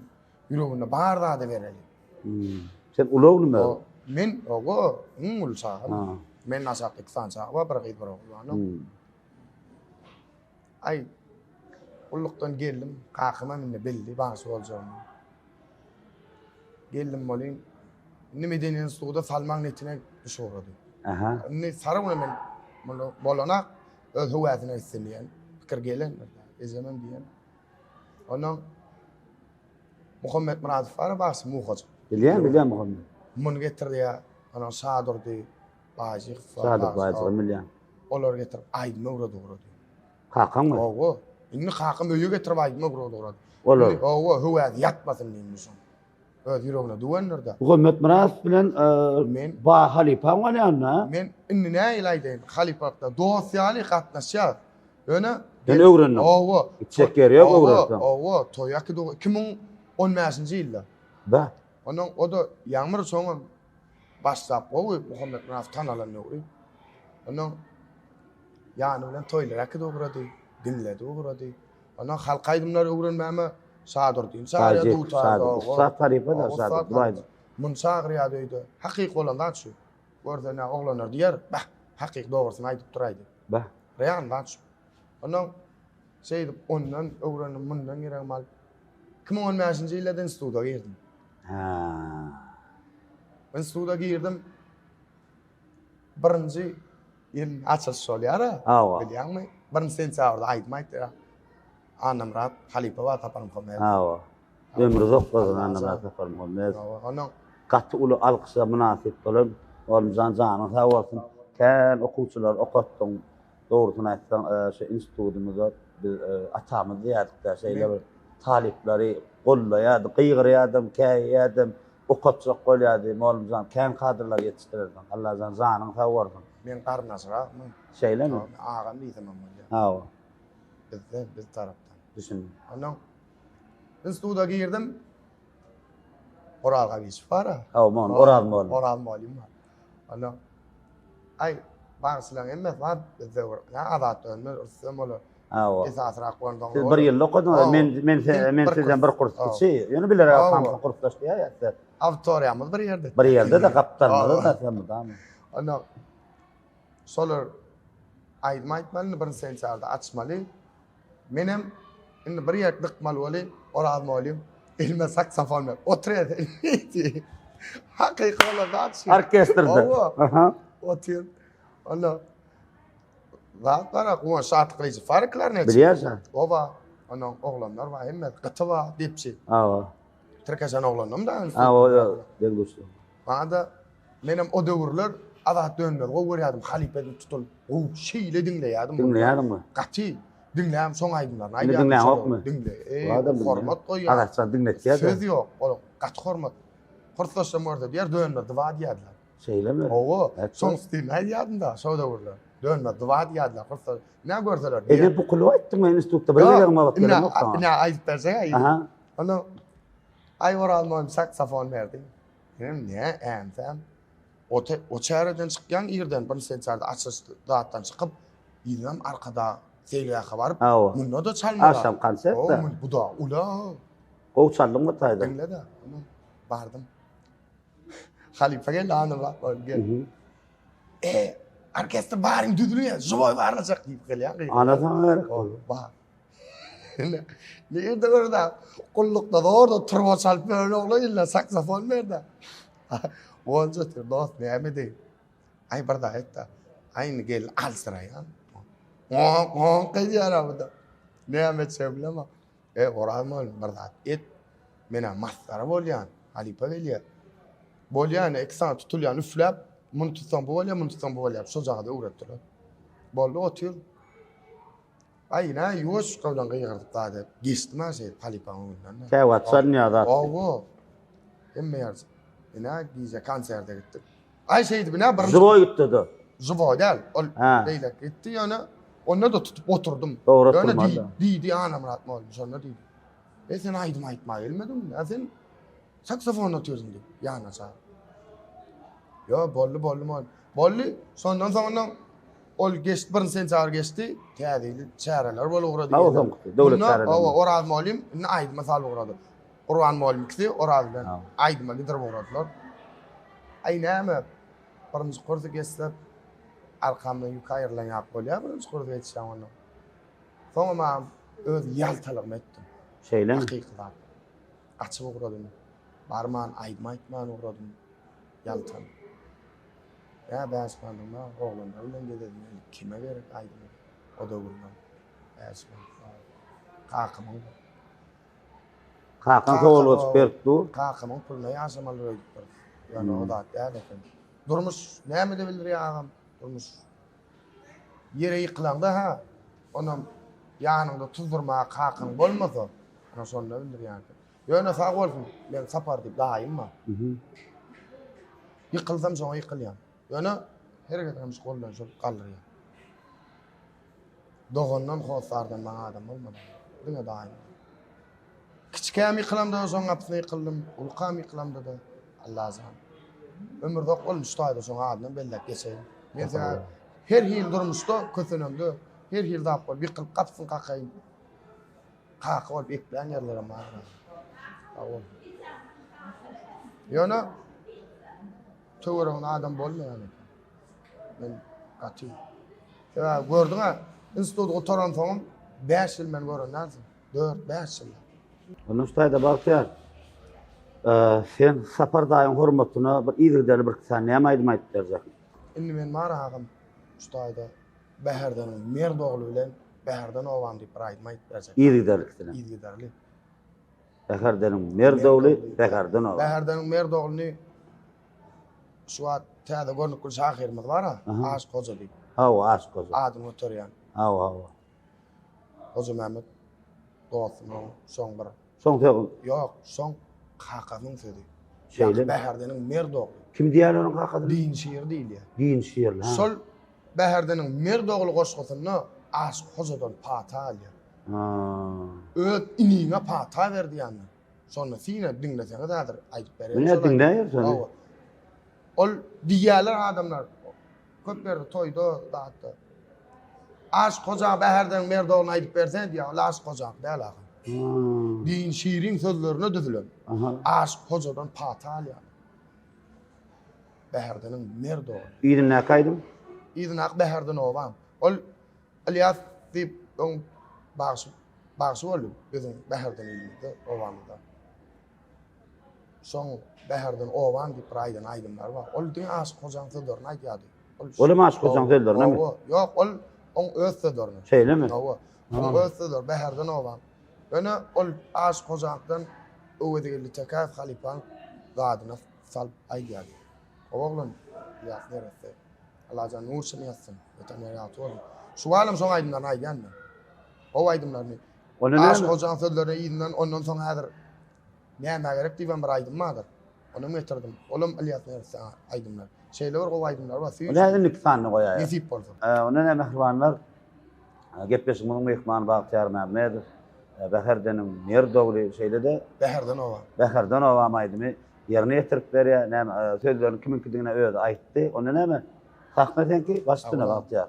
ýüreginde bar zady bereli. Hmm. Sen uly oglumy? O, men ogo, iň uly çagam. Ha. Men aşakda iki sany çaga bar, bir gyz, bir ogul bar. Hmm. Aý, gullukdan geldim, kakamam indi bildi bagşy boljagymy. Geldim bolyn, indi medeni instituta salmaň netine düşüp ugrady. Aha. Indi sary güne men muny bolanak öz höwäsine gitsin diýen pikir gelendir. Ejemem diýen. Ondan Muhammet Myradow bar, bagşy Muhajyk. Bilýän, bilýän Muhammet. Muny getirdi Ondan Şadurdy Baýjykow bar. Şadur Baýjykow bilýän. Olar getirip aýdym öwredi ugrady. Kakaňmy? Hawa. Indi kakam öýe getirip aýdym öwredi ugrady. Olar. Hawa, höwäsi ýatmasyn diýdim şoň. Öz ýüregine düwendir-de. Muhammet Myradow bilen Men Ba halypaň bolýan-da? Men indi nähili aýdaýyn, halypalykda dost ýaly gatnaşýas. Ýöne Sen öwrendiň. Hawa. Gitjek ýeri ýok öwrenseň. Hawa, toý äkidi 2015-nji ýylda. Ba. Ondan o-da Ýagmyr soňam başlap gowy Muhammet Myradow tanalan döwri. Ondan ýany bilen toýlara äkidi ugrady, diňledi ugrady. Ondan halk aýdymlary öwrenmäme Şadurdyny çagyrýar dutarda. Ussat halypa-da Şadurdy baýjyk. Muny çagyrýardy öýde. Hakyky bolan zat şu. Görse nä oglanlar diýer, Bah, hakyky dogrusyny aýdyp duraýdy. Bah. Real zat şu. Ondan şeýdip ondan öwrendim, mundan geregimi alyp. 2015-nji ýylda instituta girdim. Hä. Instituta girdim. Birinji ýyl açylyş bolýar-a. Hawa. Bilýäňmi? Birinji sentýabrda aýdym aýtdylar. Annamyrat halypa bar Saparmuhammedow. Hawa. Ömri uzak bolsun Annamyrat Saparmuhammedow. Hawa. Onuň gaty uly alkyşa mynasyp bolan Oglumjan janyň sag bolsun. Kän okuwçylary okatdyň. Dogrusyny aýtsaň, şu institutymyzda biz atamyz diýerdik-dä, şeýle bir talyplary gollaýardy, gygyrýardam, käýýärdem, okatjak bolýardy. Mollumjan kän kadrlar ýetişdirerdiň. Allajan janyň sag bolsun. Men garyndaşrakmy? Şeýlemi? Agam diýsemem bolýar. Hawa. Bizden, biz tarapdan. Düşündim. Ondan instituta girdim. Oral Gabiçew bar-a. Hawa, mon, Oraz mollum. Oraz mollum bar. Ondan Aý, bagşylaryň hemmesi bar bizde bir. Nä Azat Dönmez, Rüstem bolar. Hawa. Esasyrak bolansoň. Siz bir ýylda okadyňyz. Men men men sizden bir kurs kiçi. Ýöne bilerek okamsoň kursdaş diýýär. Auditoriýamyz bir ýerde. Bir ýerde-de gapdalymyzda da sen mydama. Onda şolar aýdym aýtmaly, indi birinji sentýabrda açmaly. Menem indi bir ýer dykmaly weli, Oraz mugallym elime saksofon berip, otur sen diýdi. Hakyky bolan zat şu. Orkestrde. Hawa. Otur. Onda zat bar, Guwanç Şatlygylyjow bar klarnetçi. Bilýärsiň. Oba, onuň oglanlar bar, hemmesi gyty bar, depçi. Hawa. Tirkeşen oglanam da. Hawa, deň-duşly. Maňa-da menem o döwürler Azat Dönmezi gowy görýärdim, halypa edilip tutulyp, gowy şeýle diňleýärdim. Diňleýärdiňmi? Gaty diňläm, şoň aýdymlaryny aýdýardym. Indi diňläňokmy? Diňle. Eý, hormat goýýar. Azatjan diňletýär. Söz ýok, ol gaty hormat. Kursdaşlarym görse diýer, Dönmez dyba diýerdiler. Şeýlemi? Hawa, şoň stilini aýdýardym-da, şo döwürler. Dönmez dyba diýerdiler kursdaş. Nä görseler. Ede bukulyp aýtdyň institutda bir gezegem gabat gelemok saňa. Ine aýdyp berjek-ä. Aha. Onda Aý Oraz mugallym saksofon berdi. Menem nä ämsäm. O o çäreden çykýaň irden birinji sentýabrda açylyş zatdan çykyp, yzynam Arkadag seýilgähe baryp, munda-da çalmaly. Agşam konsert-de. Bu-da ula. Gowy çaldyň bu taýda. Diňle-de. Bardym. Halypa geldi, Annamyrat mugallym geldi. E, orkestr baryň düzülýär, žiwoý barlajak diýip gelýär. Ana saňa gerek boldy. Bar. Nirde görde gullukda zorda turba çalyp ýören oglan illa saksofon berdi. Gonja otyr, dost näme edeýin? Aý bir zat et-de. Aý indi gelin alsyraýan. Goňk goňk edýär bu-da. Näme etjegimi bilemok. E, Oraz mugallym bir zat et. Men-ä masgara bolýan. Halypa gelýär. Bolýan, iki sany tutulýan üfläp, muny tutsaň bu bolýar, muny tutsaň bu bolýar. Şojagada öwretdiler. Boldy otyr. Aý nä ýuwaşka bilen gygyrdyp zat edip geçdim-ä şeýdip halypaň öňünden. Käwagt çalynýar zat. Hawa. Hemme ýer. Ine gije konserte gitdik. Aý şeýdip ine birinji. Žiwoý gitdi-de. Žiwoý däl. Ol beýleki gitdi ýöne onda-da tutup oturdym. Dogry oturmady. Ýöne diýdi Anamyrat mugallym şonda diýdi. E sen aýdym aýtmaga gelmediňmi? Ä sen Saksofonda otyrdyň diýip, ýanyna çagyryp. Ýo, boldy, boldy, mol. Boldy. Şondan soňundan ol geçdi, birinji sentýabr geçdi. Täze ýyl çäreler bolup ugrady. Hawa, soňkusy, döwlet çäreleri. Hawa, Oraz mugallym indi aýdyma salyp ugrady. Gurban mugallym ikisi Oraz bilen aýdyma gidirip ugradylar. Aý näme, birinji kursy geçsek, arkamdan ýük aýrylan ýaly bolýar, birinji kursy geçýän onda. Soňam öz ýaltalygymy etdim. Şeýlemi? Hakyky zat. Gaçyp ugradym. Barman aýdym aýtman ugradym. Ýaltanyp. Ýa bäşmandygyma oglanlar bilen gezedim. Indi kime gerek aýdym o döwürler. Bäşman. Kakamyň Kakaň sowalgaçyk berip dur. Kakamyň puluna ýaşamaly öýdüpdir. Ýöne o zat däl eken. Durmuş nämede bildirýär agam? Durmuş ýere ýykylaňda ha, onam ýanyňda tuzdurmaga kakaň bolmasa, Ana şonda bildirýän. Ýöne sag bolsun, men Sapar diýip daýym bar. Ýykylsam şoňa ýykylýan. Ýöne her gezegem şu goldan şol galdyrýan. Dogandan, hossardan maňa adam bolmady. Diňe daýym. Kiçikäm ýykylamda şoň gapysyna ýykyldym, ulukam ýykylamda-da Allajan. Ömürzak bolun şu taýda şoň adynam belläp geçeýin. Men sebäbi her hili durmuşda kösenemde, her hili zat bolup ýykylyp gapysyny kakaýyn. Kaka bolup eklän ýerlerem bar. Sag bol. Ýöne töwereginde adam bolmaýan eken. Men gaty. Sebäbi gördüň-ä, instituty gutaransoňam 5 ýyl meni gören dälsiň. 4-5 ýyl. Onda şu taýda Bagtyýar, sen Sapar daýyň hormatyna bir yzygiderli bir sany näme aýdym aýdyp berjek? Indi men bar agam şu taýda Bäherdeniň merd ogly bilen Bäherden obam diýip bir aýdym aýdyp berjek. Yzygiderlikisine. Yzygiderli. Bäherdeniň merd ogly Bäherden obam. Bäherdeniň merd ogluny şu wagt täze görnükli şahyrymyz bar-a, Aşyk Hoja diýip. Hawa, Aşyk Hoja. Adyny göterýän. Hawa, hawa. Hojamämmet dostumyň şoň bir. Şoň sözi. Ýok, şoň kakasynyň sözi. Şeýle. Bäherdeniň merd ogly. Kim diýýär onuň kakasyny? Din şir diýilýär. Din şirli, ha. Şol Bäherdeniň merd ogly goşgusynda Aşyk Hojadan pata alýar. Ha. Öz iniňe pata ber diýendir. Şonda sine diňleseňiz häzir aýdyp bereýin. Menä diňläýer şony. Hawa. Ol diýýärler adamlar köp ýerde toýda zatda. Aşyk Hoja Bäherdeniň merdoglyny aýdyp bersene diýýär. Ol Aşyk Hojaňky däl ahyr. Din şiriň sözlerine düzülen. Aşyk Hojadan pata alýar. Bäherdeniň merd ogly. Yzyndaky aýdym? Yzyndaky Bäherden obam. Ol Ylýas diýip öň bagşy bagşy boldy biziň Bäherden ilimizde, obamyzda. Şoň Bäherden obam diýip bir aýdan aýdymlary bar. Ol diňe Aşyk Hojaň sözlerini aýdýardy. Ol Ol hem Aşyk Hojaň sözlerinemi? Hawa, ýok, ol oň öz sözlerini. Şeýlemi? Hawa. Oň öz sözleri Bäherden obam. Ýöne ol Aşyk Hojaňdan Öwezgeldi Tekäýew halypaň zadyna salyp aýdýardy. Gowy oglan Ylýas neresse. Allajan nur içinde ýatsyn. Watan ýeri ýagty bolsun. Şu balam şoň aýdymlaryny aýdýan men. Gowy aýdymlaryny. Onda näme? Aşyk Hojaň sözlerine yzyndan ondan soň häzir Nämä gerek diýibem bir aýdym bardyr. Onam getirdim. Olam Ylýas neresse aýdymlar. Şeýle bir gowy aýdymlar bar. Süýji. Onda indiki sanyny goýaýar. Nesip bolsa. Onda näme mähribanlar? Gepleşigimiziň myhmany Bagtyýar Mämmedow. Bäherdeniň Merd ogly, şeýle-de Bäherden obam. Bäherden obam aýdymy ýerine ýetirip berýär. Näme, sözleriniň kimiňkidigini özi aýtdy. Onda näme? Sahna seňki, baş üstüne Bagtyýar.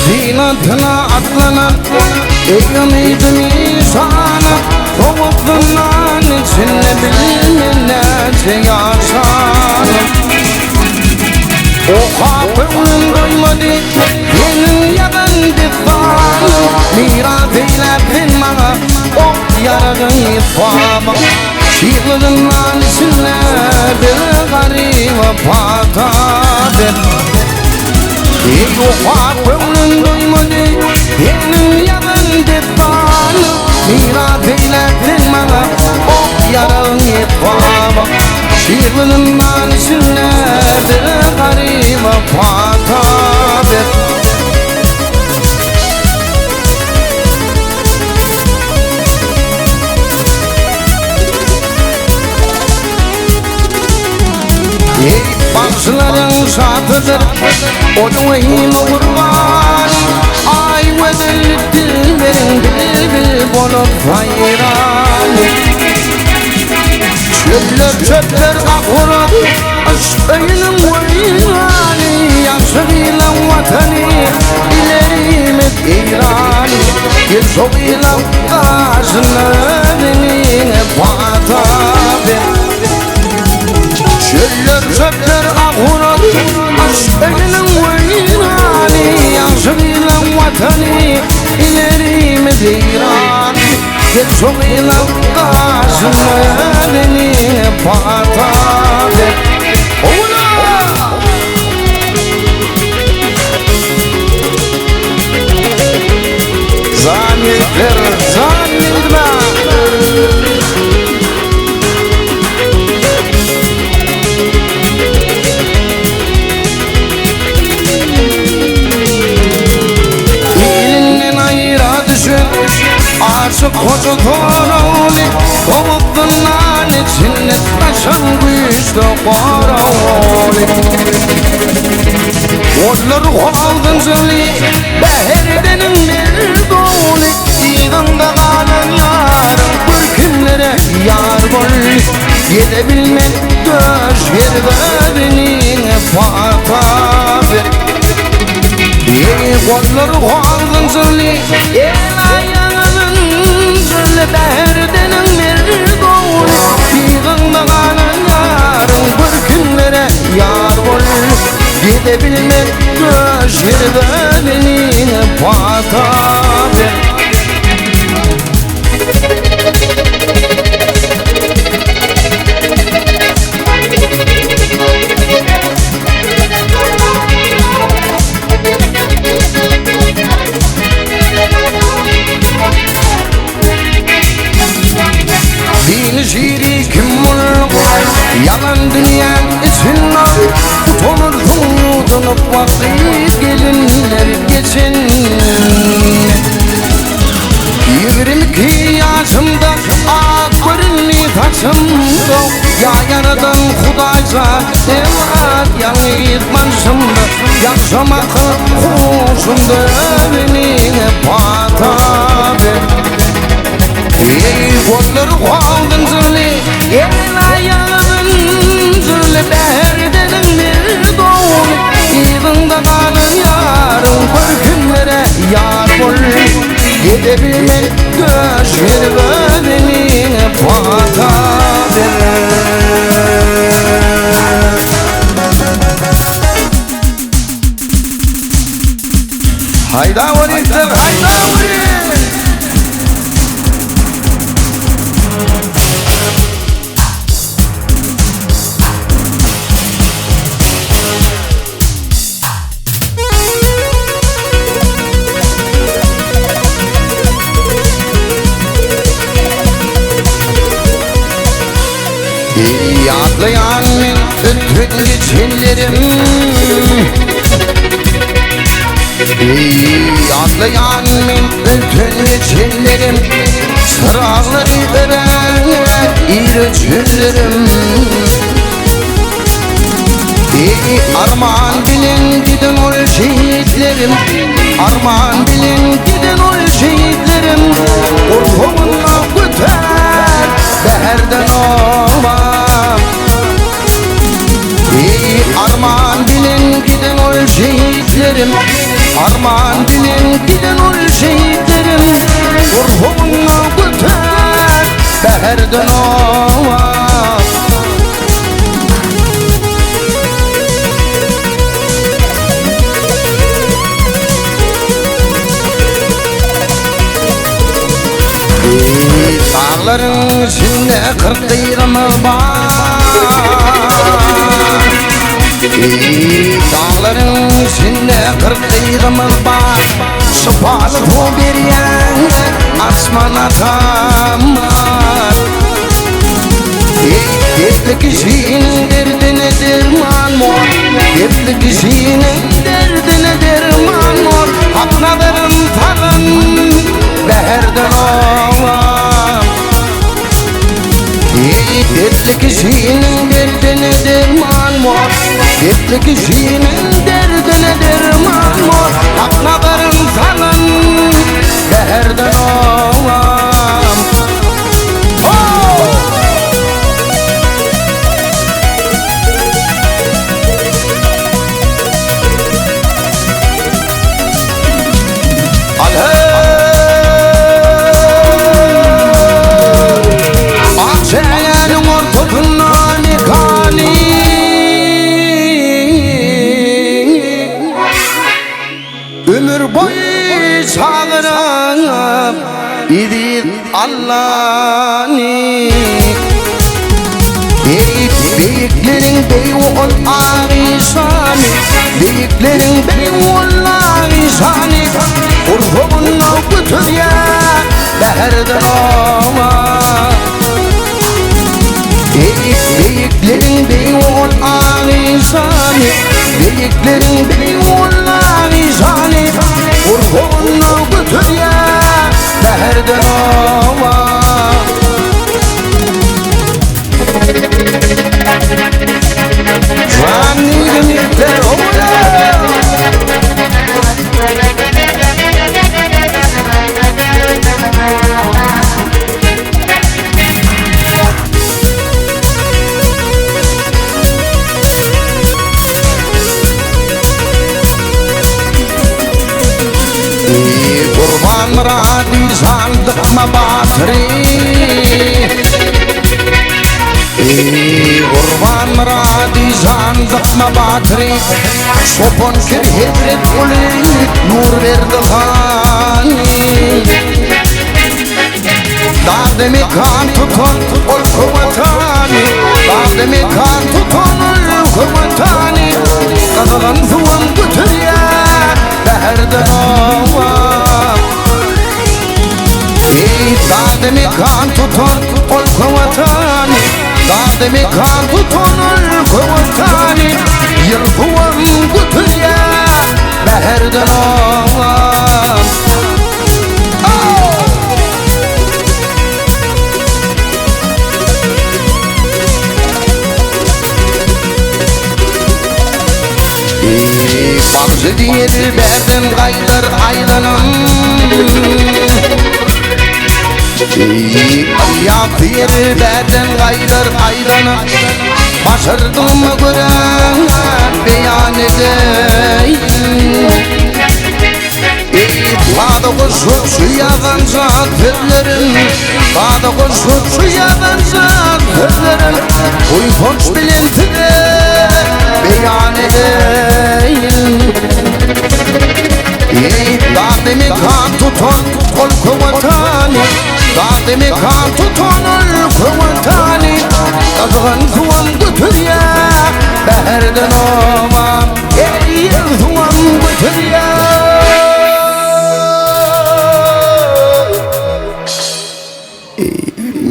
Zynatyna atlanan Eýgamydy nyşana Sowuk zyndan içinde bilmen näçe ýaşanym Okap ömrüm doýmady Seniň ýazan dessanyň Miras eýläp sen maňa Ok ýaragyň esbabyň Şirli zyndan içinde Bir garyba pata ber Eý okap köňlüm doýmady Seniň ýazan dessanyň Miras eýläp sen maňa Ok ýaragyň esbabyň Şirli zyndan içinde Bir garyba pata ber. Eý, bagşylaryň şasydyr, Onuň wehimi gurban. Aý gözel dilberiň bilbil bolup saýran. Çöller çöpler gapuran, Yşk öýüniň weýrany, Ýagşy gylaň watany, Ilerimiz Eýran. Gel şo gylaň gaşyna Özüňi pata ber. Çöller çöpler aguran, Yşk öýüniň weýrany, Ýagşy gylaň watany, Ilerimiz Eýran. Gel şo gylaň gaşyna Özüňi pata ber. Owla! Zanetler, zanetme! Ilinden aýra düşen Aşyk hoja soragly Sowuk zyndan içinde Taşan güýçli gorawly Gollar howzunjyly Bäherdeniň merd ogly Yzyňda galan ýaryň Bir kimlere ýar boldy Gele bilmen döş her pata ber Eý gollar howzunjyly El aýagynyň jyly Bäherdeniň merd ogly Yzyňda galan ýaryň Bir kimlere ýar boldy Gele bilmen döş her pata ber. Dini şiri kim bolup Ýalan dünýäň içinde Utanyrsyň ýuwdunyp wagty gelinler geçen. jan Eman ýalňyz barşymda Ýagşam akyl huşumda Özüňe pata ber Eý gollary hol zynjyrly El aýagy zynjyrly Bäherdeniň bir dowly Yzyňda galan ýaryň Bir kimlere ýar boldy Gede bilmen döş gerip Özüňe pata ber. Haýda bolýar, haýda bolýar. Ýatlaýan men ötüp geçenlerim Ýatlaýan men öten geçenlerim Çyraglary ören ir öçenlerim Eý arman bilen giden ol şehitlerim Arman bilen giden ol şehitlerim Gursagynda götär bäherden oba Eý arman bilen giden ol şehitlerim Arman bilen giden ol şehitlerim Gursagynda götär bäherden oba Daglaryň içinde 40 gyzymyz bar Daglaryň içinde 40 gyzymyz bar Şypaly suw berýän asman atam bar Eý, dertli kişiniň derdine derman bor Dertli kişiniň derdine derman bor Hak nazaryn salan bäherden olam Eý, dertli kişiniň derdine derman bor Dertli kişiniň derdine derman bor Hak nazaryn salan bäherden olam Akçägäniň ortasynda mekany Ömür boýy çagyran eziz Allany. Beýik, beýikleriň beýi ol Agyşany, Beýikleriň beýi ol Agyşany, Gursagynda göterýär bäherden oba. Beýik, beýikleriň beýi ol Agyşany, Beýikleriň beýi ol Agyşany, Gursagynda göterýär bäherden oba. Jan diýdim ýigitler, ola! Gurbanmyrat işan dykma batyry Gurbanmyrat işan dykma batyry Çopan kir Hezret Guly Nurberdi hany Dagda mekan tutan ol köwetany Dagda mekan tutan ol köwetany Gazylan suwam göterýär bäherden oba Eý, dagda mekan tutan ol köwetany Dagda mekan tutan ol köwetany Ýyl suwam göterýär bäherden oba Ýeri bärden gaýdar aýlanan. Ylýas ýeri bärden gaýdar aýlanan. Başardygyma görä beýan edeýin. Eý, sada goşup şu ýazanja sözlerim, Sada goşup şu ýazanja sözlerim, Buýsanç bilen size beýan edeýin. Eý, dagda mekan tutan ol köwetany, Dagda mekan tutan ol köwetany, Gyzgyn suwam göterýär bäherden oba. Eý, suwam göterýär.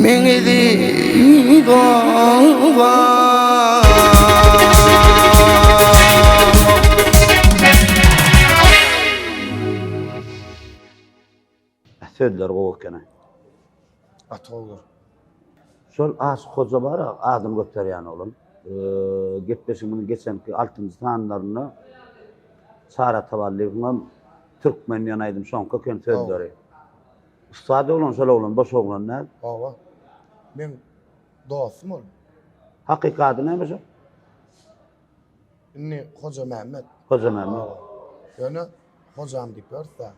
Meň eziz obam. Sözleri gowy ekeni. Gaty gowudyr. Şol Aşyk Hoja bar-a, adyny göterýän oglan. Gepleşigimiziň geçenki altynjy sanlarynda Çary Ataballyýewiňem Türkmen diýen aýdym şoňky eken sözleri. Ussat oglan şol oglan, boş oglan däl. Hawa. Meň dostum ol. Hakyky ady näme şo? Indi Hojamämmet. Hojamämmet. Ýöne Hojam diýip ýörüs-dä.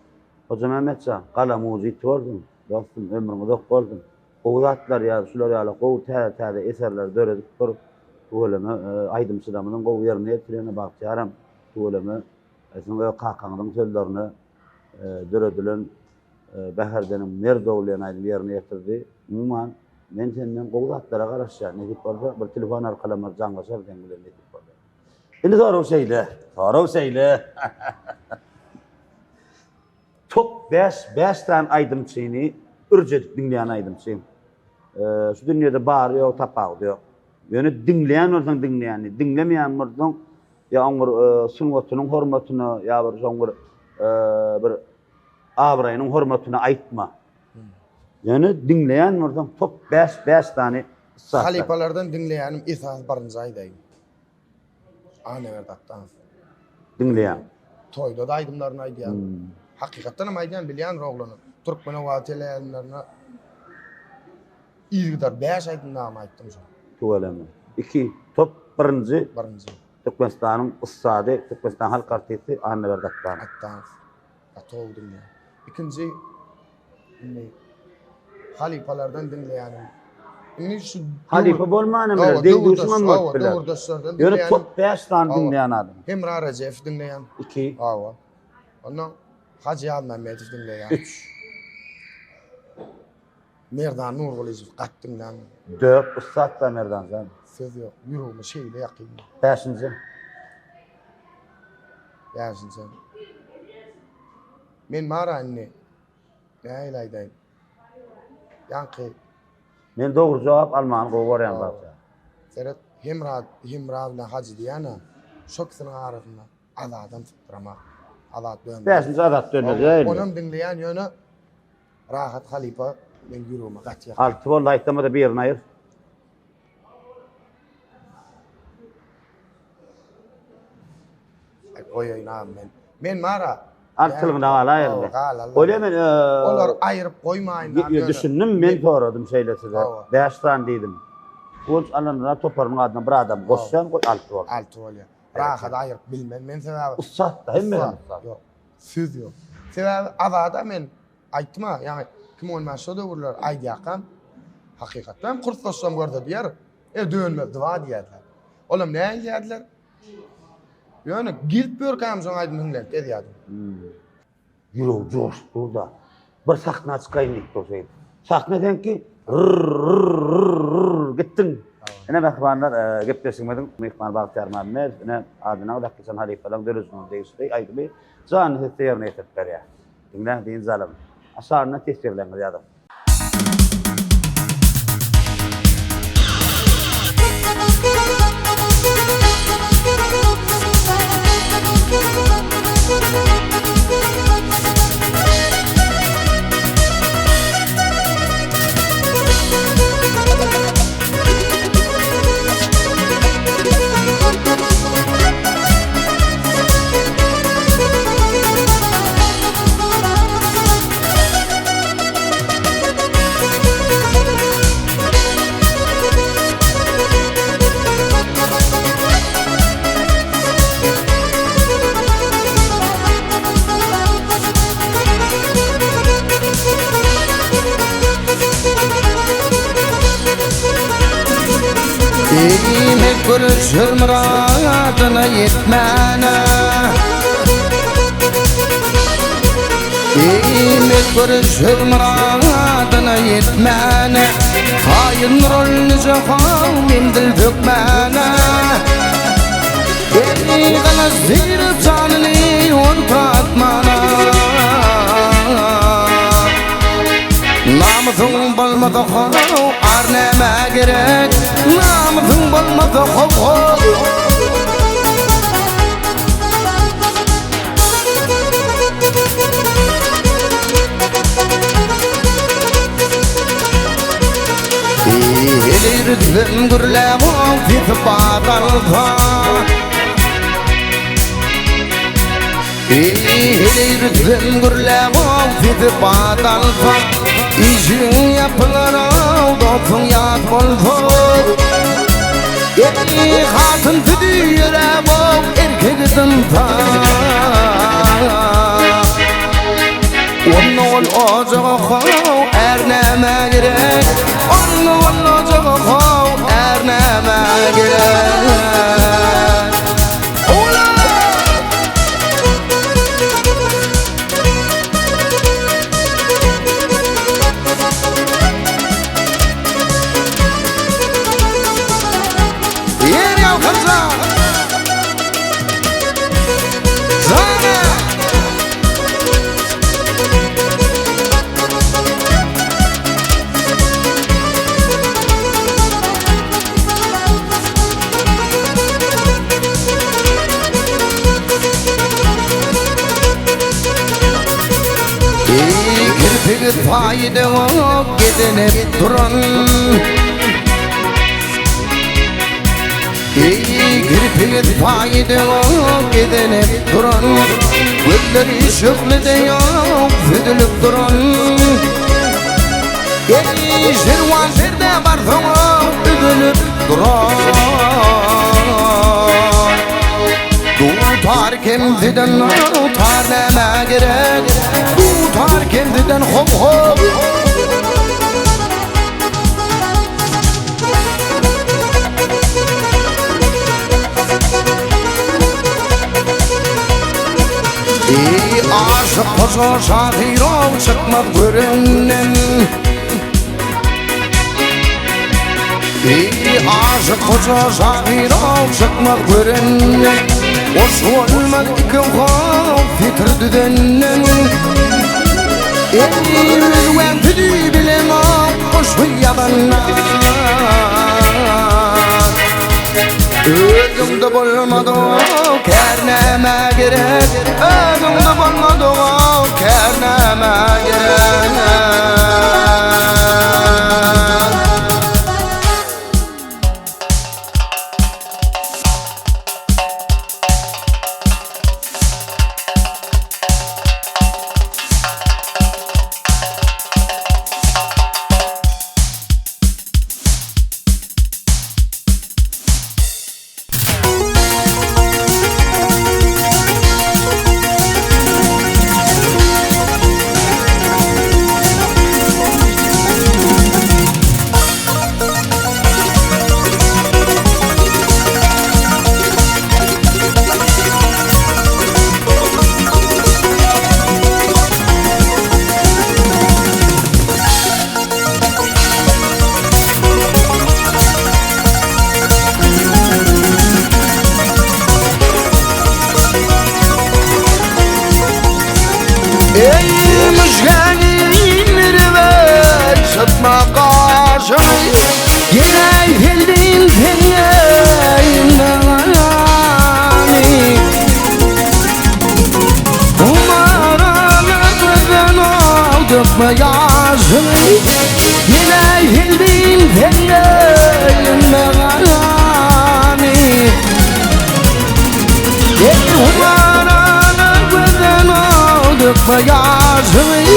Hojamämmet jan, galam ujy ýiti bolsun, dostum, ömrüň uzak bolsun. Gowy zatlar ýaz, şular ýaly gowy täze-täze eserleri döredip dur. Tüweleme, aýdymçylarymyzyň gowy ýerine ýetirýäne Bagtyýaram, tüweleme, siziň öz kakaňyzyň sözlerine döredilen Bäherdeniň Merd ogly diýen aýdymy ýerine ýetirdi. Umuman, men senden gowy zatlara garaşýan. Nesip bolsa, bir telefon arkalam bir jaňlaşarys seň bilen nesip bolsa. Indi sorag şeýle, sorag şeýle. Top 5, 5 sany aýdymçyny ürç edip diňleýän aýdymçy. Şu dünýede bary ýok, tapawudy ýok. Ýöne diňleýän bolsaň diňleýäni, diňlemeýän bolsaň ýa oň bir sungatynyň hormatyna, ýa bir şoň bir bir abraýynyň hormatyna aýtma. Ýöne diňleýän bolsaň top 5, 5 sany ussatlar. Halypalardan diňleýänim esasy birinji aýdaýyn. Annaberdi Atdanow. Diňleýän. Toýda-da aýdymlaryny aýdýan. Hakykatdan hem aýdýan, bilýän oglany. Türkmen owazy teleýaýlymlaryna yzygider 5 aýdym dagyny aýtdym şol. Tüweleme. 2 top birinji. Birinji. Türkmenistanyň ussady, Türkmenistanyň halk artisti Annaberdi Atdanow. Atdanow. Gaty gowy diňleýän. Ikinji indi halypalardan diňleýänim. Indi şu Halypa bolmanam biler, deň-duşuňam bolup biler. Döwürdeşlerden Ýöne top 5 sany diňleýän adam. Hemra Rejepow diňleýän. 2. Hawa. Ondan Hajy Ýazmämmedow diňleýän. 3. Merdan Nurgylyjow gaty diňlän. 4. Ussat da Merdan jan. Söz ýok, ýüregime şeýle ýakyn. Bäşinji. Bäşinji. Men bar-a indi. Nähili aýdaýyn. Ýaňky. Men dogry jogap almany gowy görýän bagtyýar. Seret, Hemra, Hemra bilen Hajy diýýän-ä. Şo ikisiniň arasynda Azadam sypdyramak. Azat dönmez. Bäşinji Azat dönmez, ýa indi. Onam diňleýän ýöne Rahat halypa meň ýüregime gaty ýakyn. Alty boldy aýtsamada birini aýyr. Aý goýaýyn agam men. Men bara Altylygyna galaýyn. Bolýa men Olar aýryp goýmaýyn. Ýa düşündim men soradym şeýle size. 5 sany diýdim. Guwanç Allanazar toparynyň adyna bir adam goşýan goý alty bolýar. Alty bolýar. Rahat aýryp bilmen men sebäbi. Ussat da hemmeden ussat. Ýok. Söz ýok. Sebäbi Azada men aýtdym-a, ýaňy 2015 şo döwürler aýdýarkam, hakykatdan hem kursdaşlarym görse diýer, e dönmez dwa diýerler. Olam näme diýerdiler? Ýöne gelip ýörkäm şoň aýdymyny diňläp gezýärdim. Hmm. Ýüregi joşup dur-da. Bir sahna çykaýyn diýip dur şeýdip. Sahna seňki rrrr gitdiň. Ine mähribanlar, e, gepleşigimiziň myhmany Bagtyýar Mämmedow, ine adyna uzak geçen halypalaryň döredijiligine degişli aýdymy janly sesde ýerine ýetirip berýär. Diňläň, dynç alyň. Aşagynda teswirleriňizi ýazyň. Eý, görüşür myradyna ýetmäne. Eý, görüşür myradyna ýetmäne. Haýyn rol nice haw menzil sökmäne. Eý, galas zirip janyny orta atmana. Namysyň bolmasa how ar nämä gerek Namysyň bolmasa how how Eli rüzgün gürläp o sesi bat alsa Heleý rüstem gürläp-ow, sesi bat alsa, Işigiň ýapylar-ow, dostuň ýat bolsa. Eý, hatyn südi ýöräp-ow, erkegi dynsa. Onda ol ojaga how, är nämä gerek? Onda ol ojaga how, är nämä gerek? Ýer ýalkynja! Jana! Eý, kirpigi paýyda ok gezenip duran Eý, kirpigi paýyda ok gezenip duran Gözleri şöhle deý ok süzülip duran Eý, şirwan serde barsaň üzülip duran Dutar kemsiden tar nämä gerek Dutar kemsiden hop hop Eý, aşyk hoja şahyr-ow çykmaz görenden Eý, aşyk hoja şahyr-ow çykmaz görenden Goş bolmaz iki how setir düzenden Eý, özgäň südi bilenok goşgy ýazandan Özüňde bolmadyk kär nämä gerek Özüňde bolmadyk kär nämä gerek Eý müjgäni mirwe çytma gaşyny Ýene geldim sen Umarana gözün ol dökme ýaşyny Ýene geldim sen Ey humarana gözün ol dökme ýaşyny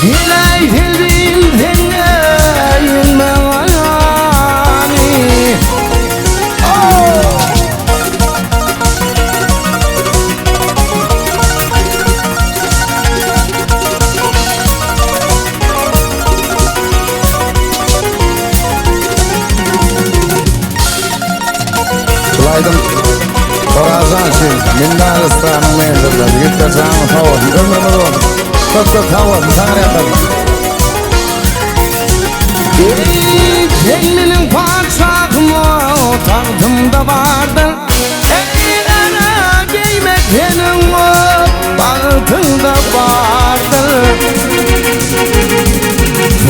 Ýene geldim sen Oh! bolsun, saňa ýakasyn. Eý, sen meniň patyşahym, tagtymda bardyň. Eý, gara geýmek seniň bagtyňda bardyr.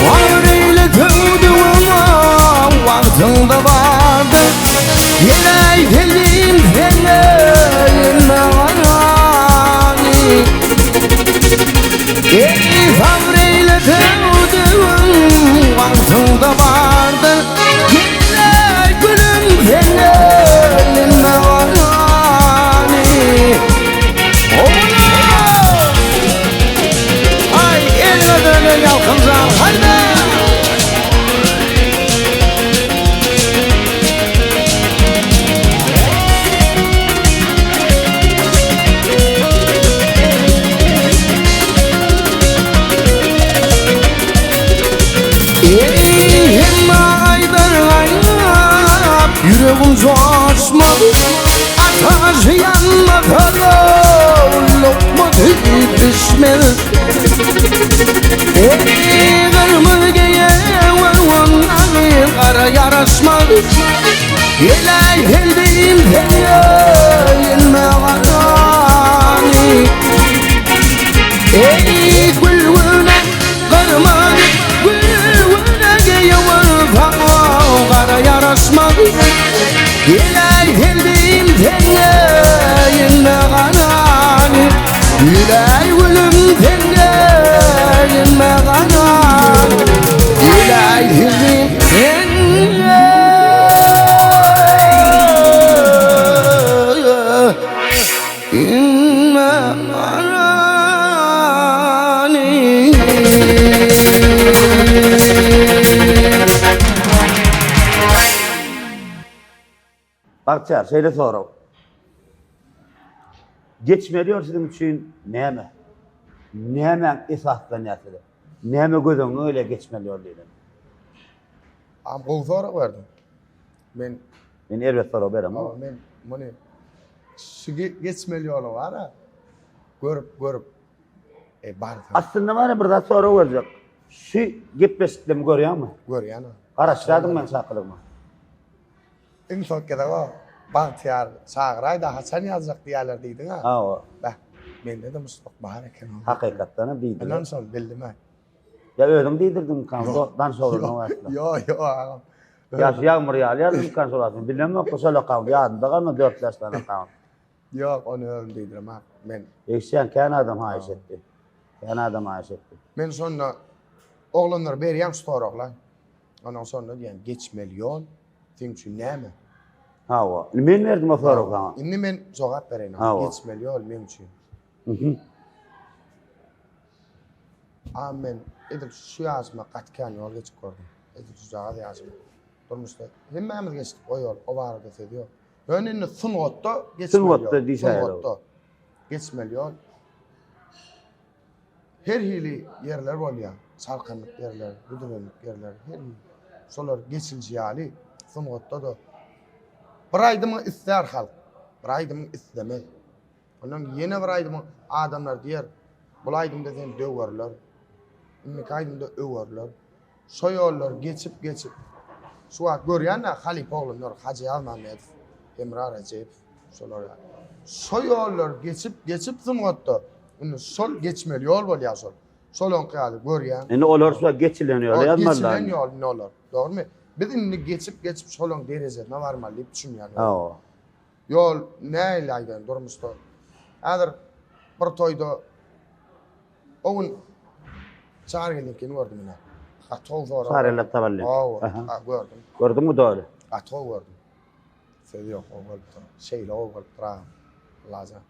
Sabr eýle söwdügim, wagtyňda bardyr. Gel-äý selim sende ilmegani. Eý, sabr eýle söwdügim, wagtyňda bardyr. Gel-äý gülüm sende ilmegani. Aý, eliňe dönen ýalkym jan, haýda! Eý, hemme aýdar aýlap, ýüregim joşmaz. Ataş ýanmasa-da, lokma bişmez. Eý, gyrmyzy geýen gara ýaraşmaz. Ýeläý geldim senňe ýelme garany. Eý, gülgüne gyrmyzy gülgüne geýen gara ýaraşmaz. Ýeläý geldim senňe ýelme garany. Ýeläý gülüm senňe ýelme garany. Ýeläý geldim senňe ýelme garany. Bagtyýar, şeýle sorag. Geçmeli ýol siziň üçin näme? Nämäň esaslanýar size? Näme göz öňüňe gelýär geçmeli ýol diýlende? Agam gowy sorag berdiň. Men Men erbet sorag beremok. Men muny şu geçmeli ýoly bar-a. Görüp, görüp e barsaň. Aslynda bar-a bir zat sorag berjek. Şu gepleşiklerimi görýäňmi? Görýän. Garaşýardyň meň çakylygyma. Iň soňky gezek o Bagtyýar çagyraýda haçan ýazjak diýýärler diýdiň-ä. Hawa. Beh, mende-de muşdak bar eken. Hakykatdanam diýdiler. Ondan soň bildim-ä. Ýa özüň diýdirdiňmikan, tanyş oglanlaň arasynda? Ýok, ýok agam. Ýa şu Ýagmyr ýaly ýazdymykan şol wagt? Bilemok, şol akkaunt ýadymda galmady, dört-bäş sany akkaunt. Ýok, ony özüm diýdiremok. Men. Eşitýän kän adam haýyş etdi. Kän adam haýyş etdi. Men şonda oglanlara berýän şu soraglar. Ondan şonda diýýän, geçmeli ýol seň üçin näme? Hawa. Indi men berdim o soragy saňa. Indi men jogap bereýin. Hawa. Geçmeli ýol meň üçin. Mhm. A men edil şu ýaşyma gaty kän ýol geçip gördüm. Edil şujagaz ýaşyma. Durmuşda hemmämiz geçdik o ýol, o barada söz ýok. Ýöne indi sungatda geçmeli ýol. Sungatda diýşäýeli. Sungatda geçmeli ýol. Her hili ýerler bolýar. Çarkanlyk ýerler, büdürenlik ýerler, her hili. Şolar geçilji ýaly sungatda-da bir aýdymyňy islär halk, bir aýdymyňy islemez. Ondan ýene bir aýdymyň adamlar diýer, bul aýdymda seni döwerler, indiki aýdymda öwerler. Şo ýollary geçip geçip şu wagt görýän-dä halypa oglanlar Hajy Ýazmämmedow, Hemra Rejepow şolar ýaly. Şo ýollary geçip geçip sungatda indi şol geçmeli ýol bolýar şol. Şolaňky ýaly görýän. Indi olar şu geçilen ýoly ýazmalylar. Geçilen ýol indi olar. Dogrymy? Biz indi geçip geçip şolaň derejesine barmaly diýip düşünýän. Hawa. Ýol nähili aýdaýyn durmuşda. Häzir bir toýda O gün Çargeliňkini gördüm ine. Gaty gowy sorag. Çargel Tabally. Hawa, gördüm. Gördüňmi doly? Gaty gowy gördüm. Söz ýok, gowy bolupdyr. Şeýle gowy bolupdyr agam. Allajan.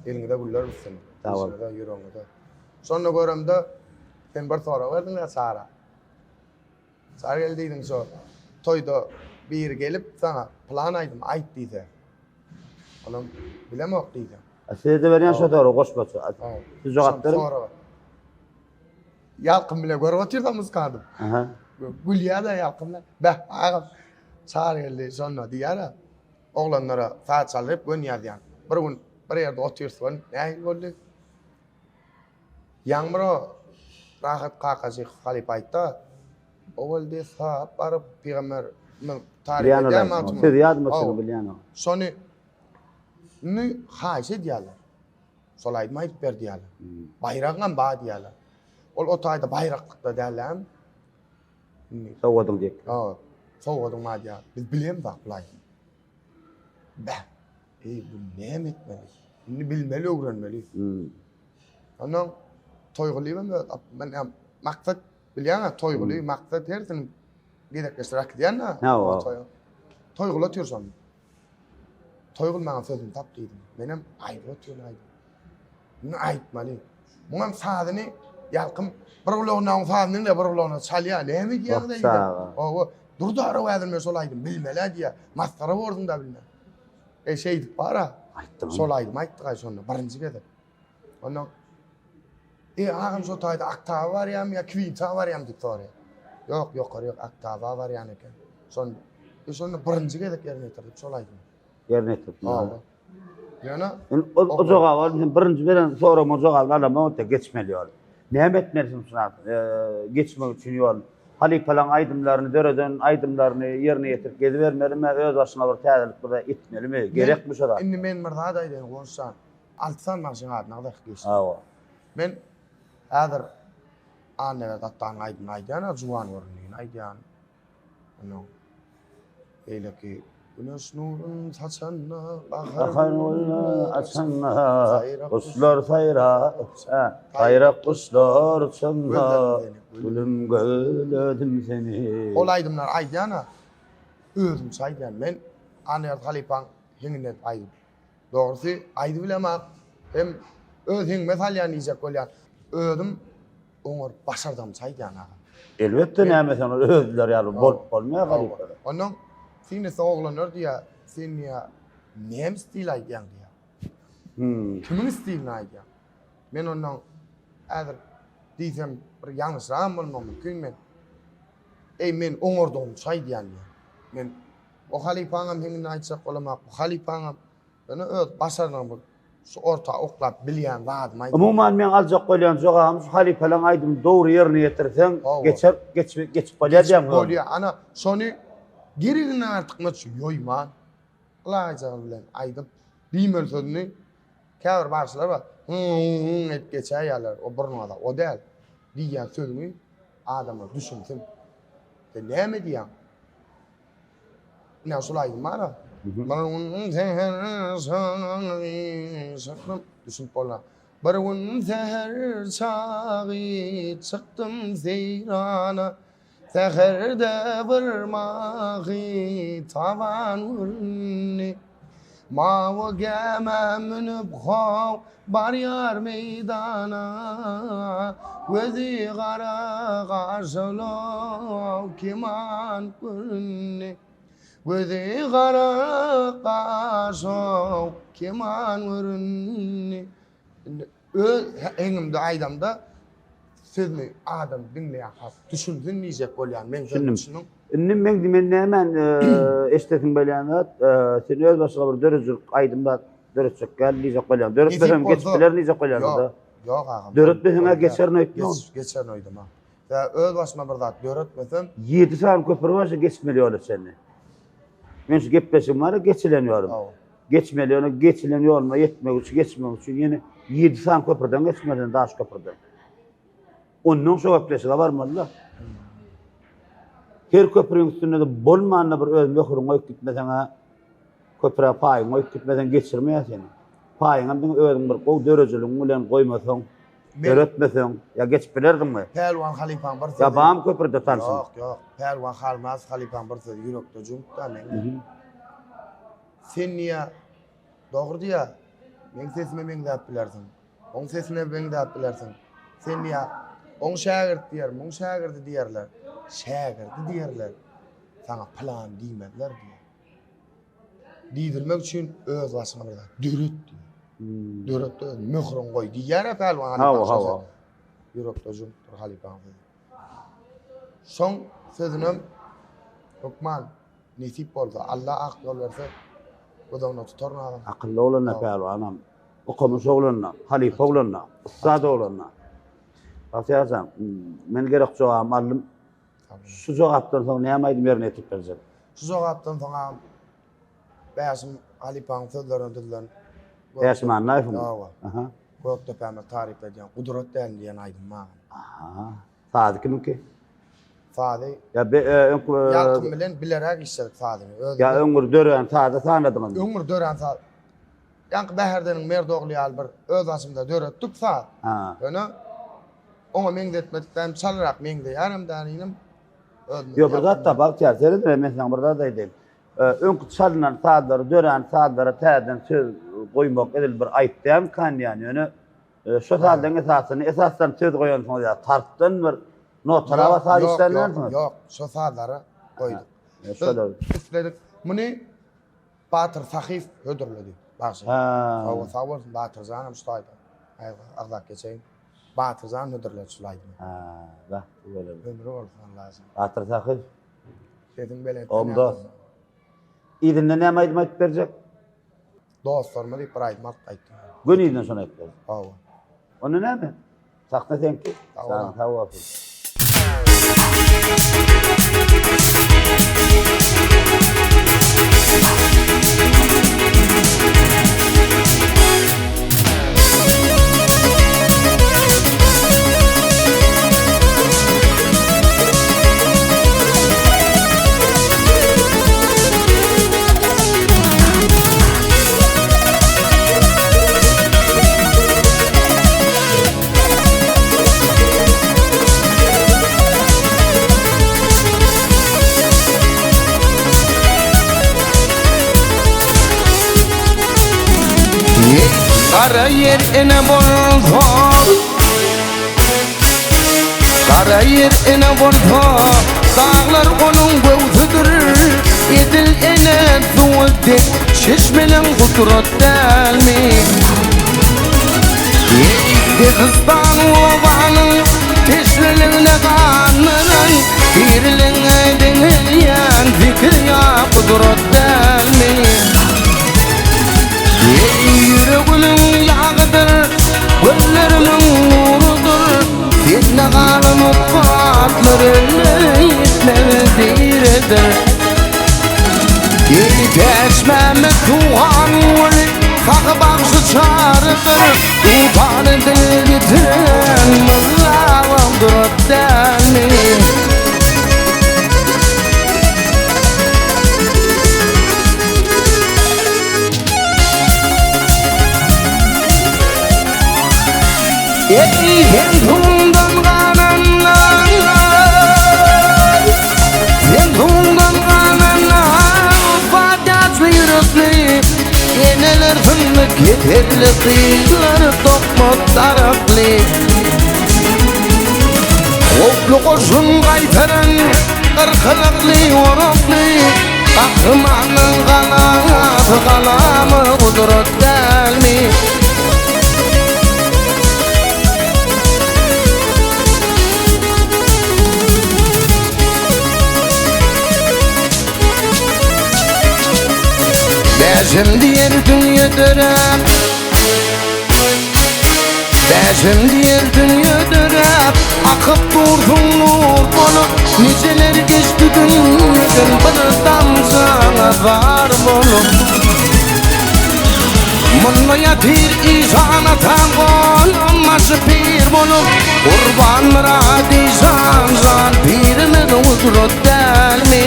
Eliňize güller bitsin. Sag bol. Işiňize, ýüregiňize. Şonda göremde sen bir sorag berdiň-dä Çara. Çargel diýdiň şo toýda biri gelip saňa pylan aýdym aýt diýse. Olam bilemok diýseň. A size-de berýän şo soragy goşmaça. Siz jogap beriň. Ýalkym bile görüp otyrda muzykantym. Aha. Gülýär-de Ýalkym bilen. Beh, agam Çargeldi şonda diýýär-ä. Oglanlara saz çaldyryp göni ýazýan. Bir gün bir ýerde otyrys göni nähili boldy? Ýaňy bir o Rahat Kakajykow halypa aýtdy-a, Owal desga baryp pygamber taryp edýär Magtymguly. Sözi ýadyma düşeni bilýän. Şony indi haýyş edýärler. Şol aýdymy aýdyp ber diýýärler. Baýragyňam bar diýýärler. Ol o taýda baýraklykda dälläm. Indi sowgadyň diýip. Ha, sowgadyň bar diýýär. Biz bilemzok bul aýdymy. Bäh. Eý, bu näme etmeli? Indi bilmeli, öwrenmeli. Ondan Toýgulyýewem öz men maksat bilýäň-ä Toýguly, maksat hersini gezekleşdirip äkidýän-dä. Hawa. Toýguly otyr şonda. Toýgul maňa sözüni tap diýdim. Menem aýdyp otyryn aýdym. Indi aýtmaly. Muňam sazyny Ýalkym bir gulagyna oň sazyny diňle, bir gulagyna çalýar. Näme diýýäň diýýär. Hawa, dur da häzir men şol aýdym bilmeli diýýär. Masgara borduň da bilmän. E şeýdip bar-a. Aýtdym. Şol aýdymy aýtdyk aý şonda birinji gezek. Ondan E agam şo taýda oktawa barýarmy ýa kwinta barýarmy diýip soraýar. Ýok, ýokary ýok, oktawa barýan eken. Şon e şonda birinji gezek ýerine ýetirdik şol aýdymy. Ýerine ýetirdik. Hawa. Ýöne o, o jogaby aldım. Sen birinji beren soragyma jogabyny alamok, da geçmeli ýol. Näme etmelisin şuna e, geçmek üçin ýol? Halypalaryň aýdymlaryny, döreden aýdymlaryny ýerine ýetirip gezibermelimi, öz başyňa bir täzelik bir zat etmelimi? Gerekmi şo zat? Indi men bir zat aýdaýyn, Guwanç jan. Alty sany bagşyň adyny agzak geçdi. Hawa. Men häzir Annaberdi Atdanyň aýdymyny aýdýan, Juwan göründini aýdýan. Onuň beýleki Güneş nurun saçanda, bahar gülüni açanda, guşlar saýra, saýrak guşlar uçanda, gülüm gözledim seni. Ol aýdymlary aýdýan-a, özümçe aýdýan. Men Annaberdi halypaň heňini edip aýdyp Dogrusy aýdyp bilemok. Hem öz heňime salýan diýjek bolýan. Özüm oňaryp başardygymça aýdýan agam. Elbetde näme sen ol özleri ýaly bolup bolmaýar garyplara. Onnoň synlasa oglanlar diýýär, sen diýýär, näme stil aýdýaň diýýär. Kimiň stilini aýdýaň? Men onnoň häzir diýsem bir ýalňyşragam bolmagy mümkin men. Eý men oňardygymça aýdýan diýýän. Men O halypaňam heňini aýtjak bolamak, bu halypaňam. Ýöne öz başarnygymy şu orta oklap bilýän zadymy aýdýan. Umuman meň aljak bolýan jogabym şu halypalaň aýdymyny dogry ýerine ýetirseň geçer geçip geçip bolýar diýýäň. Geçip bolýar. Ana şony gereginden artykmaç ýoýman ylaýjagy bilen aýdyp diýmeli sözüni käbir bagşylar bar hyň edip geçäýýärler o burnuňa o däl diýýän sözüňi adamlar düşünsin. Sen näme diýýäň? Ine şul aýdym bar. Bir gün säher çagy çykdym. Düşünip bolýar. Bir gün säher çagy çykdym seýrana. Säherde bir mahy taban göründi. Mawy gämä münüp how barýar meýdana. Gözi gara gaşylaw keman göründi. Gözi gara gaşaw keman göründi. Indi öz heňimde aýdamda sözümi adam diňleýän has düşünsin diýjek bolýan. Men sözümi düşüniň. Indi meň men nämen eşdesim gelýän zat, sen öz başyňa bir döredijilik aýdym zat döretjek gel diýjek bolýan. Döretmeseň geçip biler diýjek bolýan. Ýok, ýok agam. Döretmeseň geçerin öýtme. Geçerin öýdemok. Ýa öz başyma bir zat döretmesem. 7 sany köpri bar şu geçmeli ýola çenli. Men şu gepleşigim bar geçilen ýolum. Geçmeli ýola geçilen ýoluma ýetmek üçin geçmek üçin ýene 7 sany köprüden geçmeli daş köprüden. Ondan şu gepleşige barmaly-da. Her köprüň üstünde-de bolmanda bir öz möhüriňi goýup gitmeseň-ä, köprä paýyňy goýup gitmeseň geçirmeýär seni. Paýyňam diňe özüň bir gowy dörejiligiň bilen goýmasaň, döretmeseň, ýa geçip bilerdiňmi? Pälwan halypaň bir sözi. Ýa barmy köprüde tanşyň? Ýok, ýok. Pälwan Halmyradow halypaň bir sözi ýürekde jüňk-dä meň. Sen diýýär, dogry diýýär, meň sesime meňzäp bilersiň. Oň sesine meňzäp bilersiň. Sen diýýär, oň şägirt diýer, muň şägirdi diýerler. Şägirdi diýerler. Saňa pylan diýmezler diýýär. Diýdirmek üçin öz başyňa bir zat döret diýýär. Hmm. Döret öz möhrüňi goý diýýär-ä pälwan halypaň Hawa, hawa. Ýürekde jüňkdür halypaň sözi. Şoň sözünem hökman Nesip bolsa, Alla ak ýol berse, göz öňünde tutaryn agam. Akylly oglan-da pälwanam. Okamyş oglan-da, halypa oglan-da, ussat oglan-da. Bagtyýar jan, men gerek jogabymy aldym. Şu jogapdan soň näme aýdym ýerine ýetirip berjek? Şu jogapdan soň agam Bäşim halypaň sözlerine düzülen Bäşim Annaýewiň? Hawa. Aha. Gökdepämizi taryp edýän Gudrat däl diýen aýdym bar. Aha. Sazy kimiňki? Sazy Ýa be, e, öňki e, Ýalkym bilen bileräk işledik sazyny. Özümiz. Ýa öňňür dörän sazy sanadyňyzmy? Öňňür dörän saz. Ýaňky Bäherdeniň Merdi ogly ýaly bir öz başymyza döretdik saz. Ha. Ýöne oňa meňzetmedik däm, çalyrak meňzeýärem däninim. Özümiz. Ýok, bir zat da Bagtyýar, seredme, men saňa bir zat aýdaýyn. Öňki çalynan sazlary, dörän sazlara täzeden söz goýmak edil bir aýyp dälmikan diýýän. Ýöne şo sazlaryň esasyny esasdan söz goýansyňyz ýa tarpdan bir notalap saz işländiňizmi? Ýok, ýok, şo sazlara goýduk. Şolar. Isledik. Muny Batyr Sahyýew hödürledi. Bagşy. Hawa, sag bolsun Batyr janam şu taýda. Agzap geçeýin. Batyr jan hödürledi şul aýdymy. Ha, da, Ömri bolsun Allajan. Batyr Sahyýew. Sesiň belentden. Oň dost. Yzyndan näme aýdym aýdyp berjek? Dostlaryma diýip bir aýdym alyp gaýtdym. Göni yzyndan şony aýdyp berjek. Hawa. Onda näme? Sahna seňki. Sag sag bolsun. Gara ýer ene bolsa Gara ýer ene bolsa Daglar onuň göwsüdir Edil ene suwy dek Çeşmeleň gudrat dälmi Eý, Dehistan obanyň Teşneligine gandyran Diriligňe deňelýän Zikir ýa gudrat dälmi Eý, ýüregimiň ýagydyr, Gözlerimiň nurudyr, Sende galan ussatlar Elde ýetmez diredir. Eý, Täçmämmet Suhan weli, Sahy bagşy Çarydyr, Tupany dil getiren Myrza Gudrat dälmi? Eý, sen suwuňdan gananlar, Sen suwuňdan gananlar, Fatihaçly ýürekli, Eneler synly keselli, Gyzlar dokma darakly. Howply goşun gaýtaran, Gyrkylykly, orakly, Gahrymanyň galasy galamy gudrat dälmi? Bäşim diýen dünýe döräp, Bäşim diýen dünýe döräp, Akyp dursuň nur bolup, Nijeler geçdi dünýeden Bir damjaňa zar bolup. Munda ýatyr işan atam Golum başy pir bolup, Gurbanmyrat işan jan Pirimiz gudrat dälmi?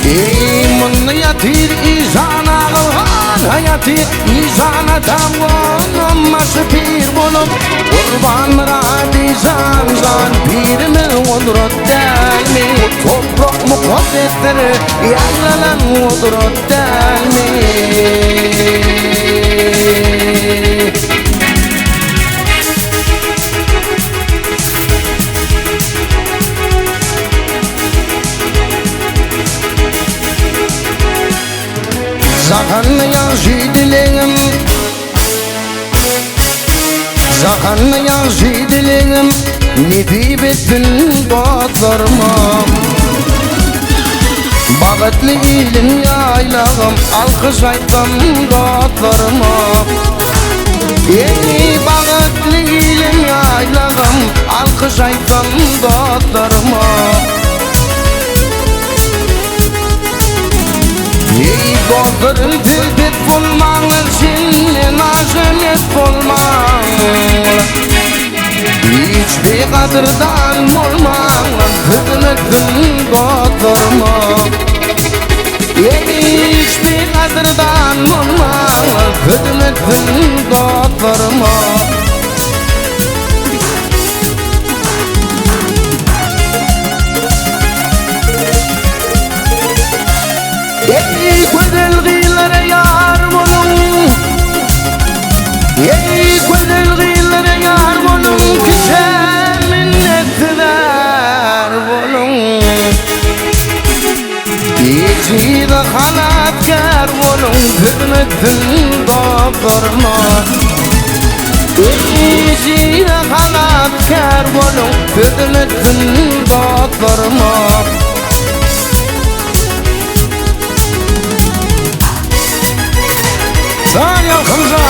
Eý, munda ýatyr işan agylhan Haýaty işan atam Golum başy pir bolup, Gurbanmyrat işan jan Pirimiz gudrat dälmi? Toprak mukaddesdir, Ýaňlanan gudrat dälmi? Jahanda ýagşy dilegim Jahanda ýagşy dilegim Nesip etsin dostlaryma. Bagtly iliň ýaýlagym, alkyş aýtsam dostlaryma. Eý, bagtly iliň ýaýlagym, alkyş aýtsam dostlaryma. Eý, dostlarym siz pes bolmaňlar, şinden aşa mes bolmaňlar. Hiç bir gadyrdan bolmaňlar, sözüm etsin dostlaryma. Hiç bir gadyrdan bolmaňlar, sözüm etsin dostlaryma. Ey gözel gyzlara ýar boluň Ey gözel gyzlara ýar boluň Kişä minnetsiz är boluň Ejize halatkär boluň Sözüm etsin dostlaryma Ejize halatkär boluň Sözüm etsin dostlaryma San ýalkymjan!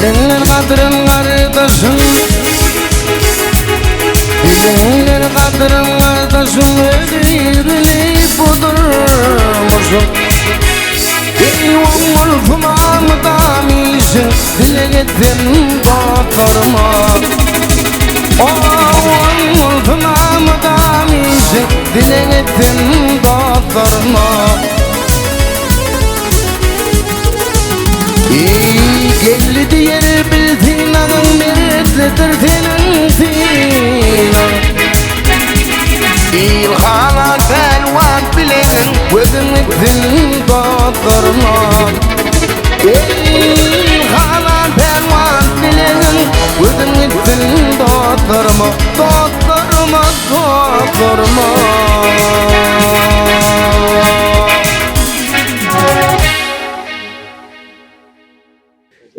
Bilenler gadryn gardaşyň Bilenler gadryn gardaşyň Ödürini budur muşuk Eý oň bolsun amydam işiň Dileg etsem dostlaryma Oň bolsun amydam işiň Dileg etsem dostlaryma Eý geldi diýer bil synagyň Meretlidir seniň synaň Ilhana pälwan bilegiň Gözüň gitsin dostlaryma Ilhana pälwan bilegiň Gözüň gitsin dostlaryma Dostlaryma, dostlaryma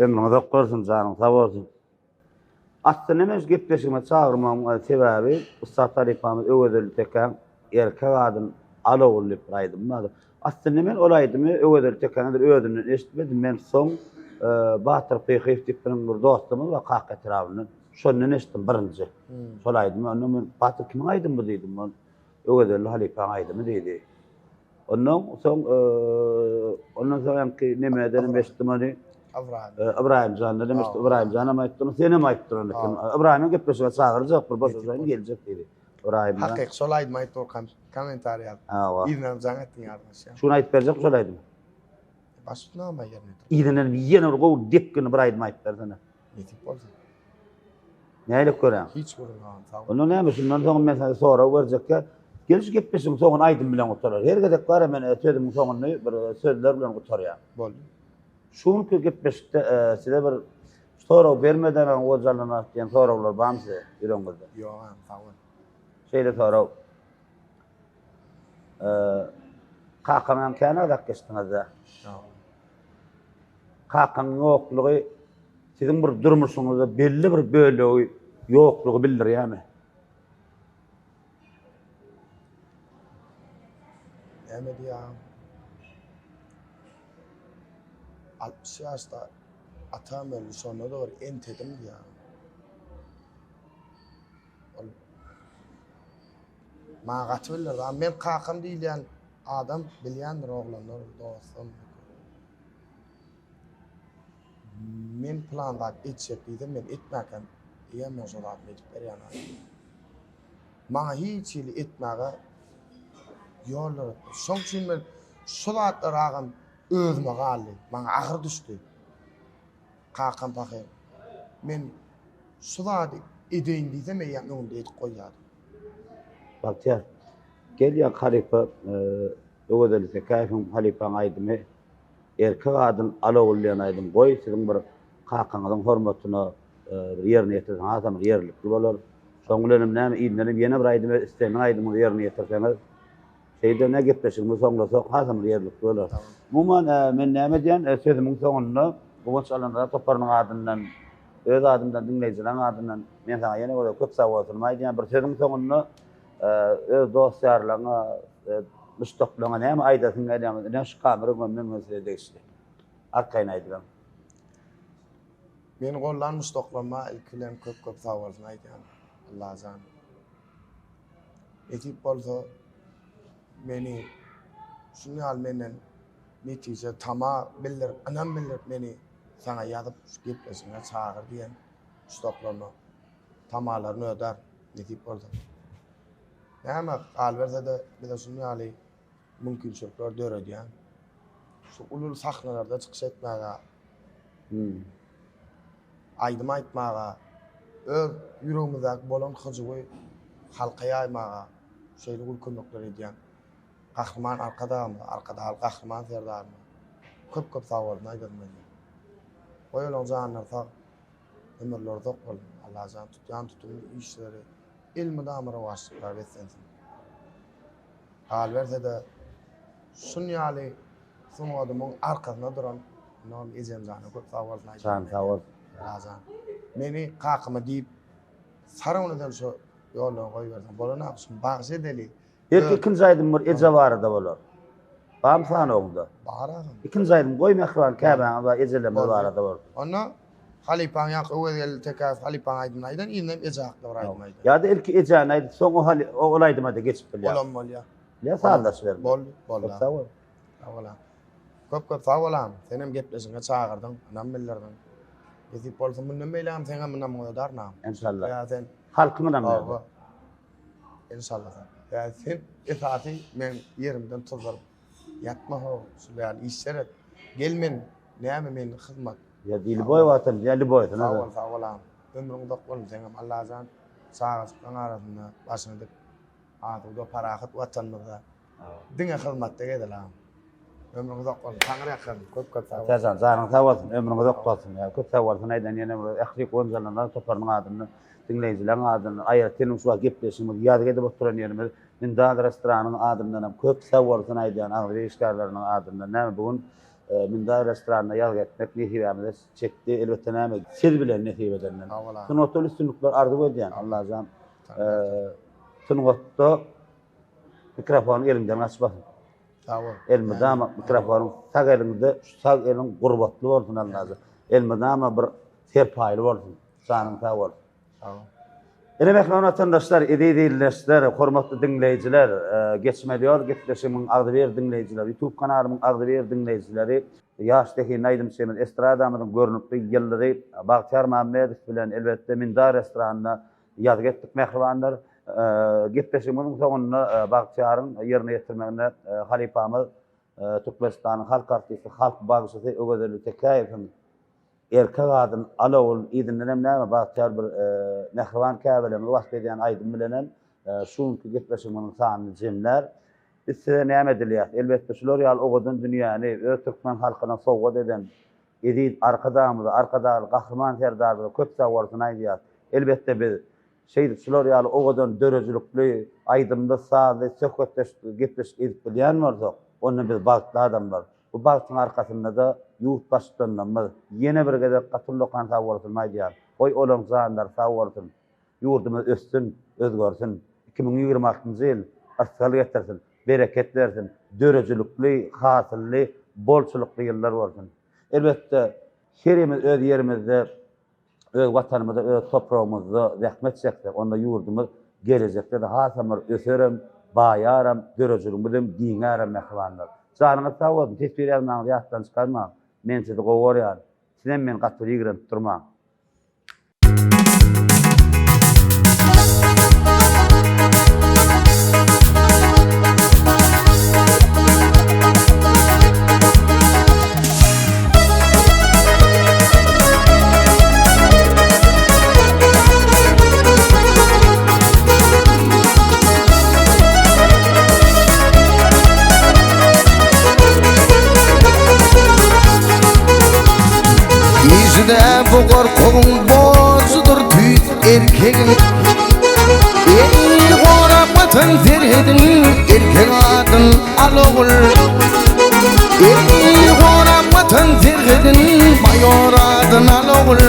Ömrüň uzak bolsun, janyň sag bolsun. Aslynda men şu gepleşigime çagyrmagyň sebäbi ussat halypamyz Öwezelli Tekäň Erkek adyn al ogul diýip bir aýdymy bardy. Aslynda men ol aýdymy Öwezelli Tekäň edil özünden eşitmedim. Men soň Batyr Pyhyýew diýip biziň bir dostumyz bar Kaka etrabyndan. Şondan eşitdim birinji. Şol aýdymy. Ondan men Batyr kimiň aýdymy bu diýdim. Ol Öwezelli halypaň aýdymy diýdi. Ondan soň ondan soň ýaňky nemeden hem eşitdim ony. Ybraýym. Ybraýym jandan hem eşitdim. Ybraýym jan hem aýtdy ony. Sen hem aýtdyň ony. Ybraýymyň gepleşige çagyrjak bir boşajaýyn geljek diýdi. Ybraýym jan. Hakyky şol aýdymy aýdyp durkam kommentariý ýazyp. Hawa. Yzyndan jaň etdiň ýadyňa düşýär. Şuny aýdyp berjek şol aýdymy. Baş üstüne ama ýerine ýetir. Yzyndan ýene bir gowy depginli bir aýdym aýdyp bersene. Nesip bolsa. Nähili görýäň? Hiç gürrüň agam sag bol. Onda näme şundan soň men saňa sorag berjekkä gel şu gepleşigiň soňuny aýdym bilen gutarar. Her gezek bar men sözümiň soňuny bir sözler bilen gutarýan. Boldy. Şu günki gepleşikde size bir sorag bermeden gojalanarys diýen soraglar barmy size ýüregiňizde? Ýok agam sag bol. Şeýle sorag. Kakaňam kän azak geçdiňiz-dä. Kakaň ýoklugy siziň bir durmuşyňyzda belli bir bölegi ýoklugy bildirýärmi? Näme diýýäň? 60 ýaşda atam öldi, şonda-da bir entedim diýýär. Ol maňa gaty bildirdi. Men kakam diýilýän adam bilýändir oglanlar, dostum. Men plan zat etjek diýsem men etmäkäm eýýäm men şo zadymy edip berýän adam. Maňa hiç hili etmäge ýol döretmedi. Şoň üçin men şu zatlar agam özüme galdy. Maňa agyr düşdi. Kakam pahyr men şu zady edeýin diýsem eýýäm öňümde edip goýýardy. Bagtyýar. Gelýär halypa Öwezeli Tekäýewiň halypaň aýdymy Erkek adyn al ogul diýen aýdym goý siziň bir kakaňyzyň hormatyna bir ýerine ýetirseň hasam bir ýerlikli bolar. Şoň bilenem näme indenem ýene bir aýdym islendik aýdymyňyzy ýerine ýetirseňiz şeýde ne gepleşigimizi soňlasak hasam bir ýerlikli bolar. Umuman men näme diýen sözümiň soňunda Guwanç Allanazar toparynyň adyndan öz adymdan diňleýjileriň adyndan men saňa ýene bir köp sag bolsunymy aýdýan bir sözüň soňunda öz dost-ýarlaryňa, muşdaklaryňa näme aýdasyň gelýär? Ine şu kamera gönden-göni size degişli. Arkaýyn aýdybaň. Meni goldan muşdaklaryma ilki bilen köp-köp sag bolsun aýdýan. Allajan. Nesip bolsa meni şuny ýaly menden netije tama bildirip, ynam bildirip meni saňa ýazyp şu gepleşigiňe çagyr diýen muşdaklaryma tamalaryny ödär. Nesip bolsa. Näme galyberse-de bize şunuň ýaly mümkinçilikler döredýän. Şu uly sahnalarda çykyş etmäge, aýdym aýtmaga, öz ýüregimizdäki bolan hyjuwy halka ýaýmaga şeýle uly kömekler edýän Gahryman Arkadagymyza, Arkadagly Gahryman Serdarymyza köp-köp sag bolsun aýdasym gelýär. Goý olaň janlary sag, Ömürleri uzak bolsun Allajan tutýan tutumly işleri elmydama rowaçlyklara beslensin. Galybersede şun ýaly sungadymyň arkasynda duran ynam ejemjana köp sag bolsun aýdýan. Jany sag bolsun. Allajan meni kakama diýip saragyn eden şu ýoldan goýberseň bolanok şuny bagyş edeli. Belki ikinji aýdym bir eje barada bolar. Barmy sanawyňda? Bar agam. Ikinji aýdym goý mähriban käbäňiz we ejelerimiz barada bolsun. Onda halypaň ýaňky Öwezgeldi Tekäýew halypaň aýdymyny aýdan, yzyndan hem eje hakda bir aýdym aýdan. Ýa-da ilki ejäni aýdyp, soň o ol aýdyma-da geçip bilýär. Olam bolýar. Ýa sazlaşybermeli. Boldy, boldy. Köp sag bol. Sag bol agam. Köp köp sag bol agam. Senem gepleşigiňe çagyrdyň, ynam bildirdiň. Nesip bolsa mundan beýlägem seňem ynamyňy ödärin agam. Enşalla. Ýa sen Halkyň ynamyny ödär. Enşalla. Ýa sen esasy meň ýerimden tozduryp ýatma how, şul ýaly işler et. Gel men näme meni hyzmat. Ýa diý lüboý wagtam ýa lüboýsyna. Sag bol, sag bol agam. Ömrüň uzak bolsun seňem Allajan çagajyklaň arasynda başyňy dik. Asuda parahat watanymyzda diňe hyzmatda gezeli agam. Ömrüň uzak bolsun. Taňry ýalkasyn. Köp köp sag bol. Serjan janyň sag bolsun, ömrüň uzak bolsun. Ýa köp sag bolsun aýdan ýene bir ähli Guwanjalylar toparynyň adyndan, diňleýjileriň adyndan, aýratyn şu wagt gepleşigimizi ýazgy edip oturan ýerimiz Mindal restoranyň adyndan hem köp sag bolsun aýdýan agzybir işgärleriniň adyndan. Näme bu gün Mindal restoranynda ýazgy etmek nesibämize çekdi. Elbetde näme siz bilen nesip edenden. Sungatda üstünlikler arzuw edýän. Allajan sungatda mikrofon eliňden gaçmasyn. Sag bol. Elmydama mikrofonyň sag eliňde, şu sag eliň gurbatly bolsun Allajan. Elmydama bir serpaýly bolsun. Janyň sag bolsun. Sag bol. Ine mähriban watandaşlar, eziz ildeşler, hormatly diňleýjiler, Geçmeli ýol gepleşigimiň agzybir diňleýjileri, YouTube kanalymyň agzybir diňleýjileri, ýaş zehinli aýdymçymyz, estradamyzyň görnükli ýyldyzy Bagtyýar Mämmedow bilen elbetde Mindar restoranynda Ýazgy etdik mähribanlar. Gepleşigimiziň soňunda Bagtyýaryň ýerine ýetirmeginde halypamyz Türkmenistanyň halk artisti, halk bagşysy Öwezeli Tekäýewiň Erkek adyn al ogul, yzyndan hem näme Bagtyýar bir mähriban käbelerimizi wasp edýän aýdym bilenem şu günki gepleşigimiziň sanyny jemlär. Biz size näme dileýäs? Elbetde şular ýaly owadan dünýäni öz türkmen halkyna sowgat eden Eziz Arkadagymyza, Arkadagly Gahryman Serdarymyza köp sag bolsun aýdýas. Elbetde biz şeýdip şular ýaly owadan döredijilikli, aýdymly, sazly söhbetdeşlik, gepleşik edip bilýän bolsak, onda biz bagtly adamlar. Bu bagtyň arkasynda-da ýurt Baştutanlarymyz. Ýene bir gezek gaty ullakan sag bolsunymy aýdýan. Goý olaň janlary sag bolsun. Ýurdumyz össün, özgersin. 2026-njy ýyl yrsgal getirsin, bereket bersin, döredijilikli, hasylly, bolçulykly ýyllar bolsun. Elbetde, herimiz öz ýerimizde, öz Watanymyzda, öz topragymyzda zähmet çeksek, onda ýurdumyz gelejekde-de hasam bir öserem, baýaram, döredijiligimizem giňärem mähribanlar. Janyňyz sag bolsun, teswir ýazmagyňyzy ýatdan çykarmaň. Men sizi gowy görýän. Sizem meni gaty bir ýigrenip durmaň. Size bu gorkuň borjudyr tüýs erkegiň. Eý gorap watan serhedin erkek adyn al ogul. Eý gorap watan serhedin maýor adyn al ogul.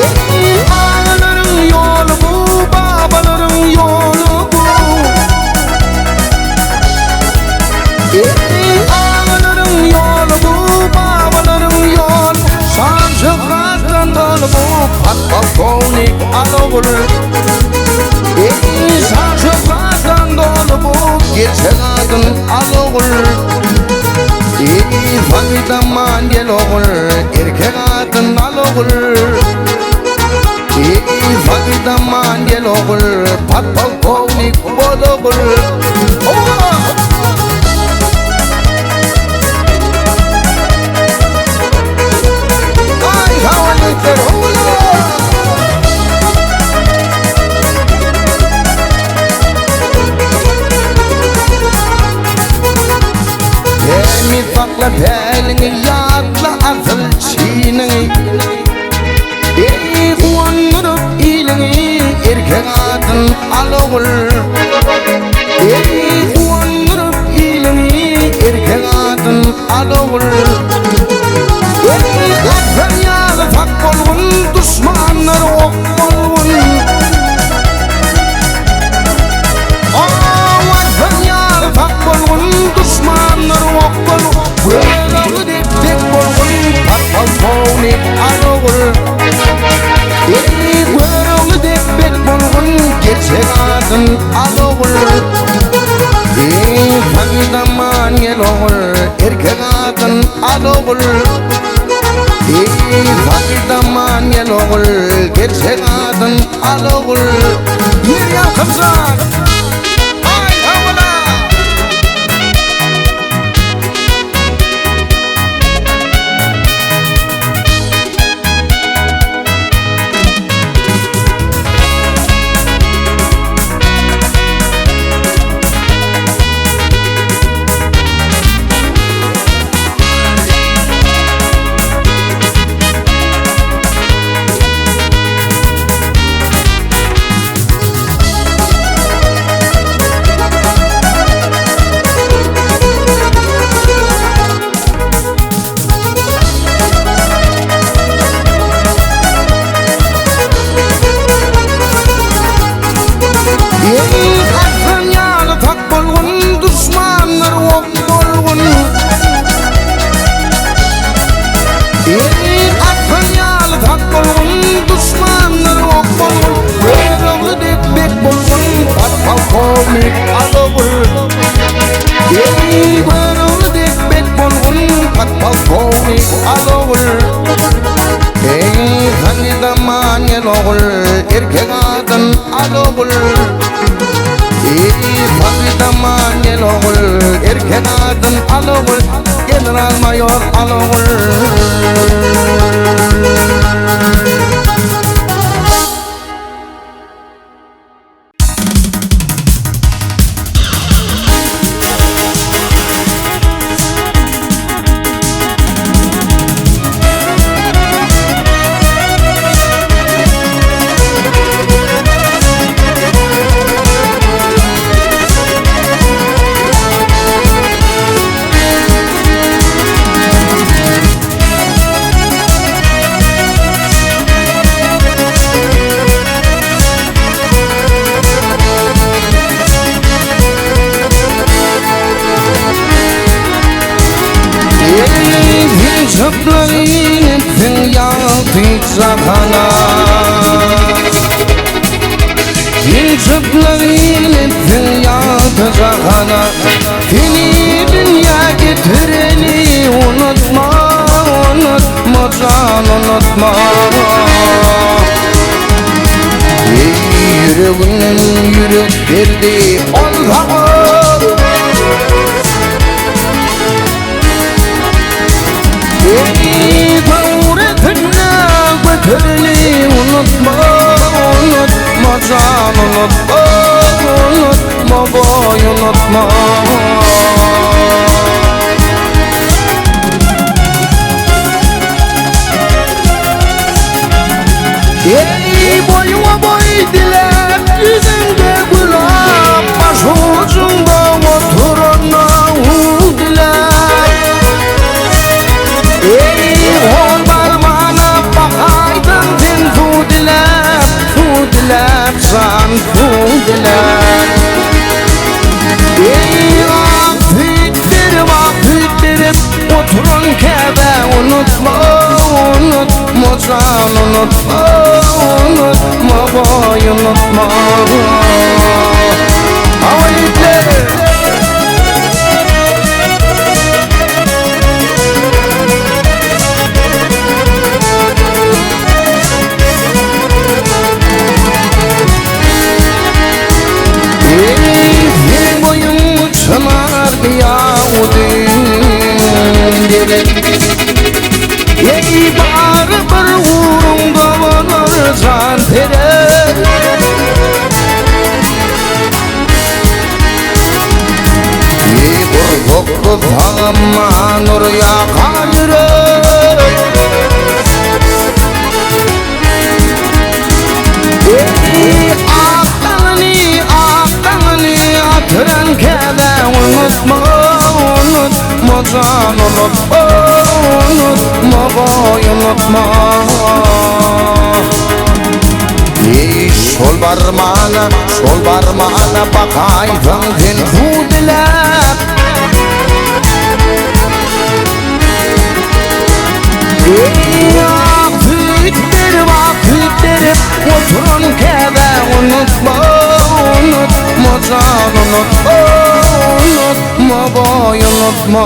Eý agalaryň ýoly bu babalaryň ýoly bu. Eý agalaryň ýoly bu babalaryň ýoly Şan-şöhratdan doly bu podpolkownik al ogul. Eý şan-şöhratdan doly bu gerçek adyn al ogul. Eý Fagydaman gel ogul erkek adyn al ogul. Eý Fagydaman gel ogul podpolkownik bol ogul. Owa! Aý hawa ýigitler howla! Tämiz sakla päliňi ýatla asyl çynyňy. Eý guwandyryp iliňi erkek adyn al ogul. Eý guwandyryp iliňi erkek adyn al ogul. Eý arslan ýaly sak bolgun duşmanlar ok bolgun. Aw arslan ýaly sak bolgun duşmanlar ok bolgun. Göz dek dek bolgun podpolkownik al ogul. Eý Görogly dek bek bolgun gerçek adyn al ogul. Eý Fagydaman gel ogul erkek adyn al ogul. Eý Fagydaman gel ogul gerçek adyn al ogul. Ýer ýalkymjan. Aý hawala. Eý, arslan ýaly sak bolgun, duşmanlar ok bolgun. Eý, arslan ýaly sak bolgun, duşmanlar ok bolgun. Görogly dek bek bolgun, podpolkownik al ogul. Eý, Görogly dek bek bolgun, podpolkownik al ogul. Eý, hany zaman gel ogul, erkek adyn al ogul. Eý, hany zaman gel ogul, erkek adyn al ogul, general maýor al ogul. Eý, çöpleriň etsin ýagty jahana. Sen çöpleriň etsin ýagty jahana. Seni dünýä getireni unutma, unutma jan, unutma. Eý, ýüreginden ýürek berdi ol saňa. Eý, göwresinde götereni unutma, unutma jan, unutma, unutma boý, unutma. käbä unutma, unutma jan unutma, unutma goý unutma. Hawa ýigitler! Eý, seniň boýuň çynar ýawudyn gerek. Eý, bary bir ugruňda bolar jan perek. Eý, gursakda sagamman urýarka ýürek. Eý, ak daňyny, ak daňyny atyran käbä unutma, unutma jan, unutma, unutma goý, unutma. Eý, şol barmana, şol barmana bakaýsaň sen suw diläp. Eý, ak süýt berip, ak süýt berip oturan käbä unutma, unutma jan, unutma, unutma goý, unutma.